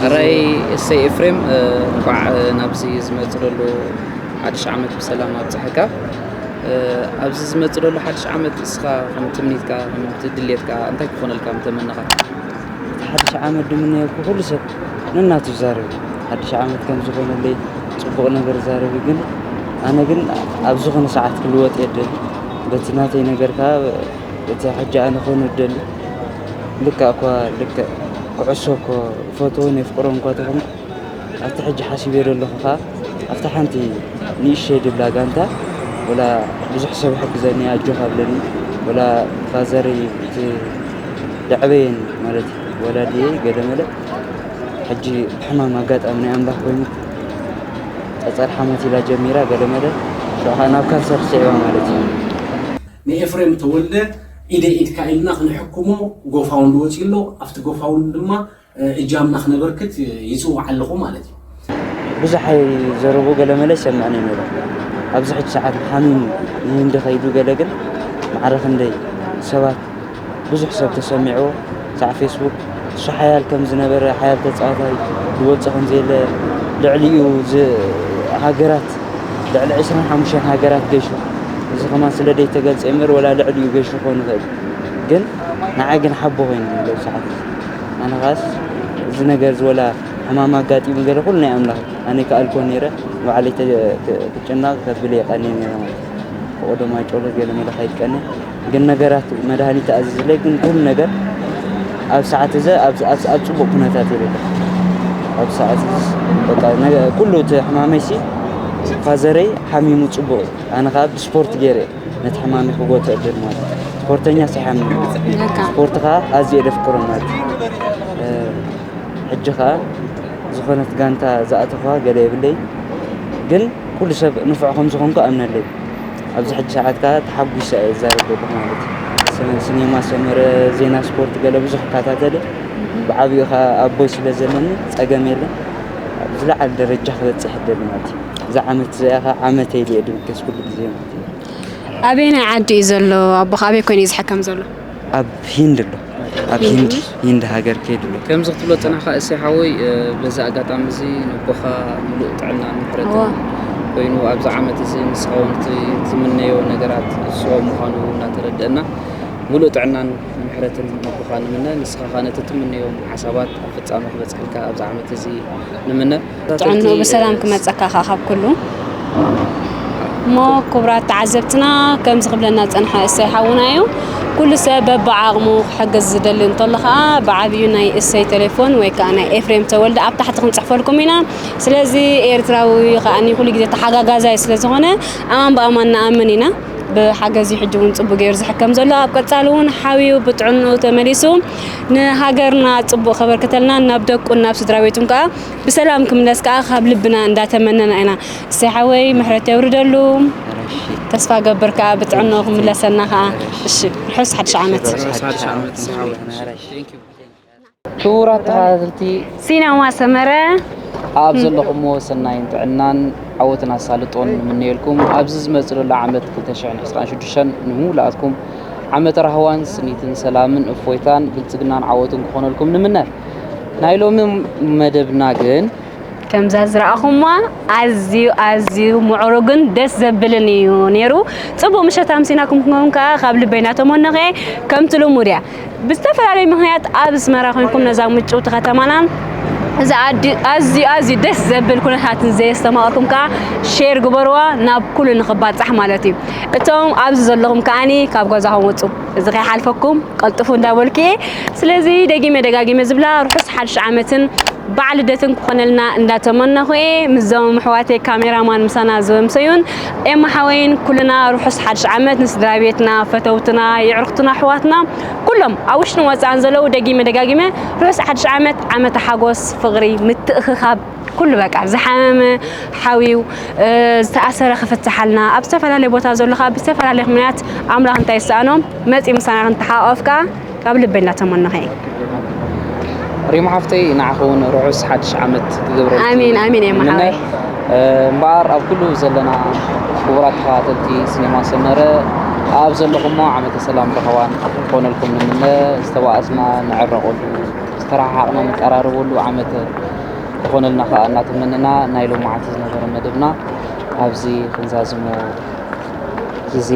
ሕራይ እሰይ ኤፍሬም፣ እ፣ እንቋዕ፣ እ፣ ናብዚ ዝመጽእ ዘሎ ሓድሽ ዓመት ብሰላም ኣብጽሐካ። እ፣ ኣብዚ ዝመጽእ ዘሎ ሓድሽ ዓመት እስኻ ከም ትምኒትካ፣ ከም ድሌትካ እንታይ ክኾነልካ ምተመነኻ? እቲ ሓድሽ ዓመት ድምነየልኩ ኩሉ ሰብ ነናቱ ይዛረብ እዩ። ሓድሽ ዓመት ከም ዝኾነለይ ጽቡቕ ነገር ይዛረብ እዩ። ግን ኣነ ግን ኣብ ዝኾነ ሰዓት ክልወጥ እየ እደሊ። በቲ ናተይ ነገር ከኣ እቲ ሕጂ ኣነ ክኾን እደሊ። ልክዕ እኳ ልክዕ ኩዕሶ እኮ እፈትዎን የፍቅሮን እኳ ተኾንኩ፣ ኣብቲ ሕጂ ሓሲበዮ ዘለኹ ከኣ ኣብታ ሓንቲ ንእሽተይ ድብላ ጋንታ ወላ ብዙሕ ሰብ ይሕግዘኒ ኣጆኻ እብለኒ፣ ወላ ፋዘረይ እቲ ደዕበየኒ ማለት እዩ፣ ወላዲየይ ገለመለ ሕጂ ብሕማም ኣጋጣሚ ናይ ኣምላኽ ኮይኑ ጸጸር ሓሞት ኢላ ጀሚራ ገለመለ ሽዑ ከኣ ናብ ካንሰር ስዒባ ማለት እዩ። ንኤፍሬም ተወልደ ኢደ ኢድካ ኢልና ክንሕክሞ ጎፋውንድ ወጺኡ ኣሎ። ኣብቲ ጎፋውንድ ድማ እጃምና ክነበርክት ይጽውዕ ኣለኹ ማለት እዩ። ብዙሕ ኣይዘረቡ ገለመለ ይሰምዐኒ ነይሩ። ኣብዚ ሕጂ ሰዓት ሓሚሙ ንህንዲ ከይዱ ገለ ግን ማዕረ ክንደይ ሰባት ብዙሕ ሰብ ተሰሚዕዎ። ሳዕ ፌስቡክ እሱ ሓያል ከም ዝነበረ፣ ሓያል ተጻዋታይ ዝወጽእ ከም ዘየለ፣ ልዕሊኡ ዝ-፣ ሃገራት፣ ልዕሊ ዕስራን ሓሙሽተን ሃገራት ገይሹ። እዚ ከማን ስለ ዘይተገልጸ እምበር ወላ ልዕሊኡ ገይሹ ክኾን ይኽእል። ግን ንዓይ ግን ሓቦ ኮይኑ ዘሎ ሰዓት እዚ። ኣነ ኸኣስ እዚ ነገር እዚ ወላ ሕማም ኣጋጢሙ ገለ ኩሉ ናይ ኣምላኽ እዩ። ኣነ ይከኣልኮ ነይረ፣ ንባዕለይ ተ-፣ ክ-፣ ክጭነቕ ከብል እየ ቀንየ ነይረ ማለት እዩ። ፈቐዶ ማይ ጨሎት ገለ መለ ከይድ ቀንየ። ግን ነገራት መድሃኒት ተኣዚዝለይ፣ ግን ኩሉ ነገር ኣብ ሰዓት እዚ ኣብ፣ ኣብ፣ ኣብ ጽቡቕ ኩነታት እየ ዘለኹ። ኣብ ሰዓት እዚ በቃ ነገ-፣ ኩሉ እቲ ሕማመይሲ ፋዘረይ ሓሚሙ ጽቡቕ እዩ። ኣነ ከኣ ብስፖርት ገይረ እየ ነቲ ሕማመይ ክጎትኦ እደሊ ማለት እዩ። ስፖርተኛ ሲሓሚ ለካ። ስፖርት ከኣ ኣዝየ እየ ዘፍቅሮ ማለት እዩ። እ፣ ሕጂ ከኣ ዝኾነት ጋንታ ዝኣተኽዋ ገለ የብለይ። ግን ኩሉ ሰብ ንፉዕ ከም ዝኾንኩ ኣምነለይ። ኣብዚ ሕጂ ሰዓት ከኣ ተሓጒሰ እየ ዝዛረብ ዘለኹ ማለት እዩ። ሰ-፣ ሲኔማ ሰመረ፣ ዜና ስፖርት ገለ ብዙሕ እከታተል እየ። ብዓቢኡ ከኣ ኣቦይ ስለ ዘለኒ ጸገም የለን። ኣብ ዝለዓለ ደረጃ ክበጽሕ እደሊ ማለት እዩ። እዛ ዓመት እዚኣ ከኣ ዓመተይ ኢለ እየ ድብገስ ኩሉ ግዜ ማለት እዩ። ኣበየናይ ዓዲ እዩ ዘሎ ኣቦኻ? ኣበይ ኮይኑ እዩ ዝሕከም ዘሎ? ኣብ ሂንድ ኣሎ። ኣብ ሂንድ፣ ሂንድ ሃገር ከይዱ ኣሎ። ከምዚ ክትብሎ ዝጸናሕካ እሰይ ሓወይ፣ እ፣ በዚ ኣጋጣሚ እዚ ንቦኻ ምሉእ ጥዕናን ምሕረትን እዋ። ኮይኑ ኣብዚ ዓመት እዚ ንስኻ እውን እቲ ትምነዮ ነገራት እሱ ምዃኑ እናተረድአና፣ ምሉእ ጥዕናን ምሕረትን ንቦኻ ንምነ። ንስኻ ኸኣ ነቲ ትምነዮም ሓሳባት ኣብ ፍጻመ ክበጽሐልካ ኣብዚ ዓመት እዚ ንምነ። ጥዕንኡ ብሰላም ክመጸካ ከኣ ካብ ኩሉ። እሞ ክቡራት ተዓዘብትና፣ ከምዚ ክብለና ዝጸንሐ እሰይ ሓውና እዩ። ኩሉ ሰብ በብዓቕሙ ክሕግዝ ዝደሊ እንተሎ ከኣ ብዓብዩ ናይ እሰይ ቴሌፎን ወይ ከኣ ናይ ኤፍሬም ተወልደ ኣብ ታሕቲ ክንጽሕፈልኩም ኢና። ስለዚ ኤርትራዊ ከኣ ኩሉ ግዜ ተሓጋጋዛይ ስለ ዝኾነ ኣማን ብኣማን ንኣምን ኢና። ብሓገዝ እዩ ሕጂ እውን ጽቡቅ ገይሩ ዝሕከም ዘሎ። ኣብ ቀጻሊ እውን ሓውዩ ብጥዕንኡ ተመሊሱ ንሃገርና ጽቡቅ ከበርክተልና፣ ናብ ደቁን ናብ ስድራ ቤቱን ከኣ ብሰላም ክምለስ ከኣ ካብ ልብና እንዳተመነና ኢና። እሰይ ሓወይ ምሕረት የውርደሉ። ተስፋ ገብር ከኣ ብጥዕንኡ ክምለሰና ከኣ። እሺ፣ ርሑስ ሓድሽ ዓመት። ርሑስ ሓድሽ ዓመት። Thank you። ክቡራት ተኸታተልቲ ሲነማ ሰመረ ኣብ ዘለኹምዎ ሰናይን ጥዕናን ዓወትን ኣሳልጦን ንምነየልኩም። ኣብዚ ዝመጽእ ዘሎ ዓመት ክልተ ሽሕን ዕስራን ሽዱሽተን ንምሉኣትኩም ዓመት ራህዋን ስኒትን ሰላምን እፎይታን ብልጽግናን ዓወትን ክኾነልኩም ንምነ። ናይ ሎሚ መደብና ግን ከምዛ ዝረኣኹምዋ ኣዝዩ፣ ኣዝዩ ምዕሩግን ደስ ዘብልን እዩ ነይሩ። ጽቡቕ ምሸት ኣምሲናኩም ክንከውን ከኣ ካብ ልበይ እናተመነኹ እየ። ከምቲ ልሙድ እያ፣ ብዝተፈላለየ ምኽንያት ኣብ ኣስመራ ኮንኩም ነዛ ምጭውቲ ከተማናን እዚ ኣዲ- ኣዝዩ ኣዝዩ ደስ ዘብል ኩነታትን ዘየስተማቐርኩም ከዓ ሼር ግበርዋ ናብ ኩሉ ንኽባፃሕ ማለት እዩ። እቶም ኣብዚ ዘለኹም ከዓኒ ካብ ገዛኹም ውፁ፣ እዚ ከይሓልፈኩም ቀልጥፉ እንዳበልኩ እየ። ስለዚ ደጊመ ደጋጊመ ዝብላ ርሑስ ሓድሽ ዓመትን በዓል ልደትን ክኾነልና እንዳተመነኹ እየ። ምስዞም ኣሕዋተይ ካሜራማን ምሳና ዝወምሰዩን ኤማ ሓወይን ኩልና ርሑስ ሓድሽ ዓመት ንስድራ ቤትና፣ ፈተውትና፣ የዕርኽትና፣ ኣሕዋትና ኩሎም ኣብ ውሽጥን ወፃእን ዘለዉ ደጊመ ደጋጊመ ርሑስ ሓድሽ ዓመት፣ ዓመተ ሓጎስ፣ ፍቕሪ፣ ምትእኽኻብ፣ ኩሉ በቃ ዝሓመመ ሓዊው፣ እ፣ ዝተኣሰረ ክፍትሓልና፣ ኣብ ዝተፈላለየ ቦታ ዘሎ ከዓ ብዝተፈላለየ ምኽንያት ኣምላኽ እንታይ ይሰኣኖ መፂ ምሳና ክንተሓቋቆፍ ከዓ ካብ ልበይ እንዳተመነኸ እየ። ሪሞ ሓፍተይ ንዓኺ እውን ርሑስ ሓድሽ ዓመት ክገብረልኪ ኣሜን፣ ኣሜን፣ ኤማ ይምነ። ሓወይ። እ፣ እምበኣር ኣብ ኩሉ ዘለና ክቡራት ተኸታተልቲ ሲኔማ ሰመረ ኣብ ዘለኹሞ ዓመተ ሰላም ረኸባን ክኾነልኩም ንምነ። ዝተባኣስና ንዕረቐሉ፣ ዝተረሓሓቕና ንቀራረበሉ ዓመተ ክኾነልና ከዓ እናተመነና ናይ ሎማዓንቲ ዝነበረ መደብና ኣብዚ ክንዛዝሞ ግዜ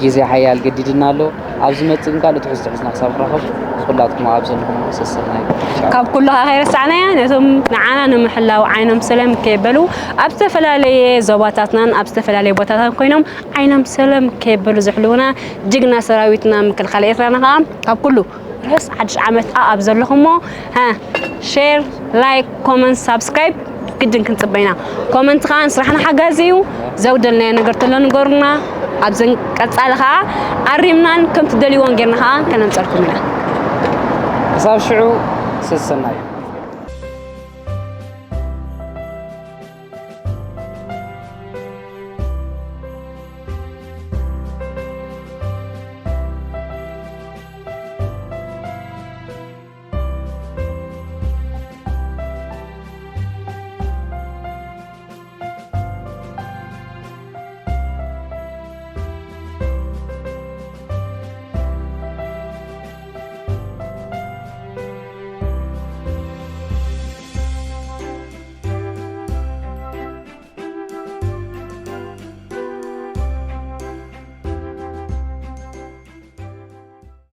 ግዜ ሓያል ገዲድና ኣሎ። ኣብ ዝመፅእ ግን ካልእ ትሕዝቶ ሒዝና ክሳብ ንራኸብ ኩላትኩም ኣብ ዘለኹም ሰሰናዩ። ካብ ኩሉ ከዓ ከይረሳዕናያ ነቶም ንዓና ንምሕላው ዓይኖም ሰለም ከየበሉ ኣብ ዝተፈላለየ ዞባታትናን ኣብ ዝተፈላለየ ቦታታት ኮይኖም ዓይኖም ሰለም ከየበሉ ዝሕልውና ጅግና ሰራዊትና ምክልኻል ኤርትራና ከዓ ካብ ኩሉ ርሑስ ሓድሽ ዓመት ኣብ ዘለኹሞ ሼር፣ ላይክ፣ ኮመንት፣ ሳብስክራይብ ግድን ክንፅበይና። ኮመንት ከዓ ንስራሕና ሓጋዚ እዩ። ዘጉደልናዮ ነገር ተሎ ንገሩና። ኣብዘን ቀፃሊ ከዓ ኣሪምናን ከም ትደልይዎን ጌርና ከዓ ከነምፀልኩም ኢና። ክሳብ ሽዑ ሰሰናዩ።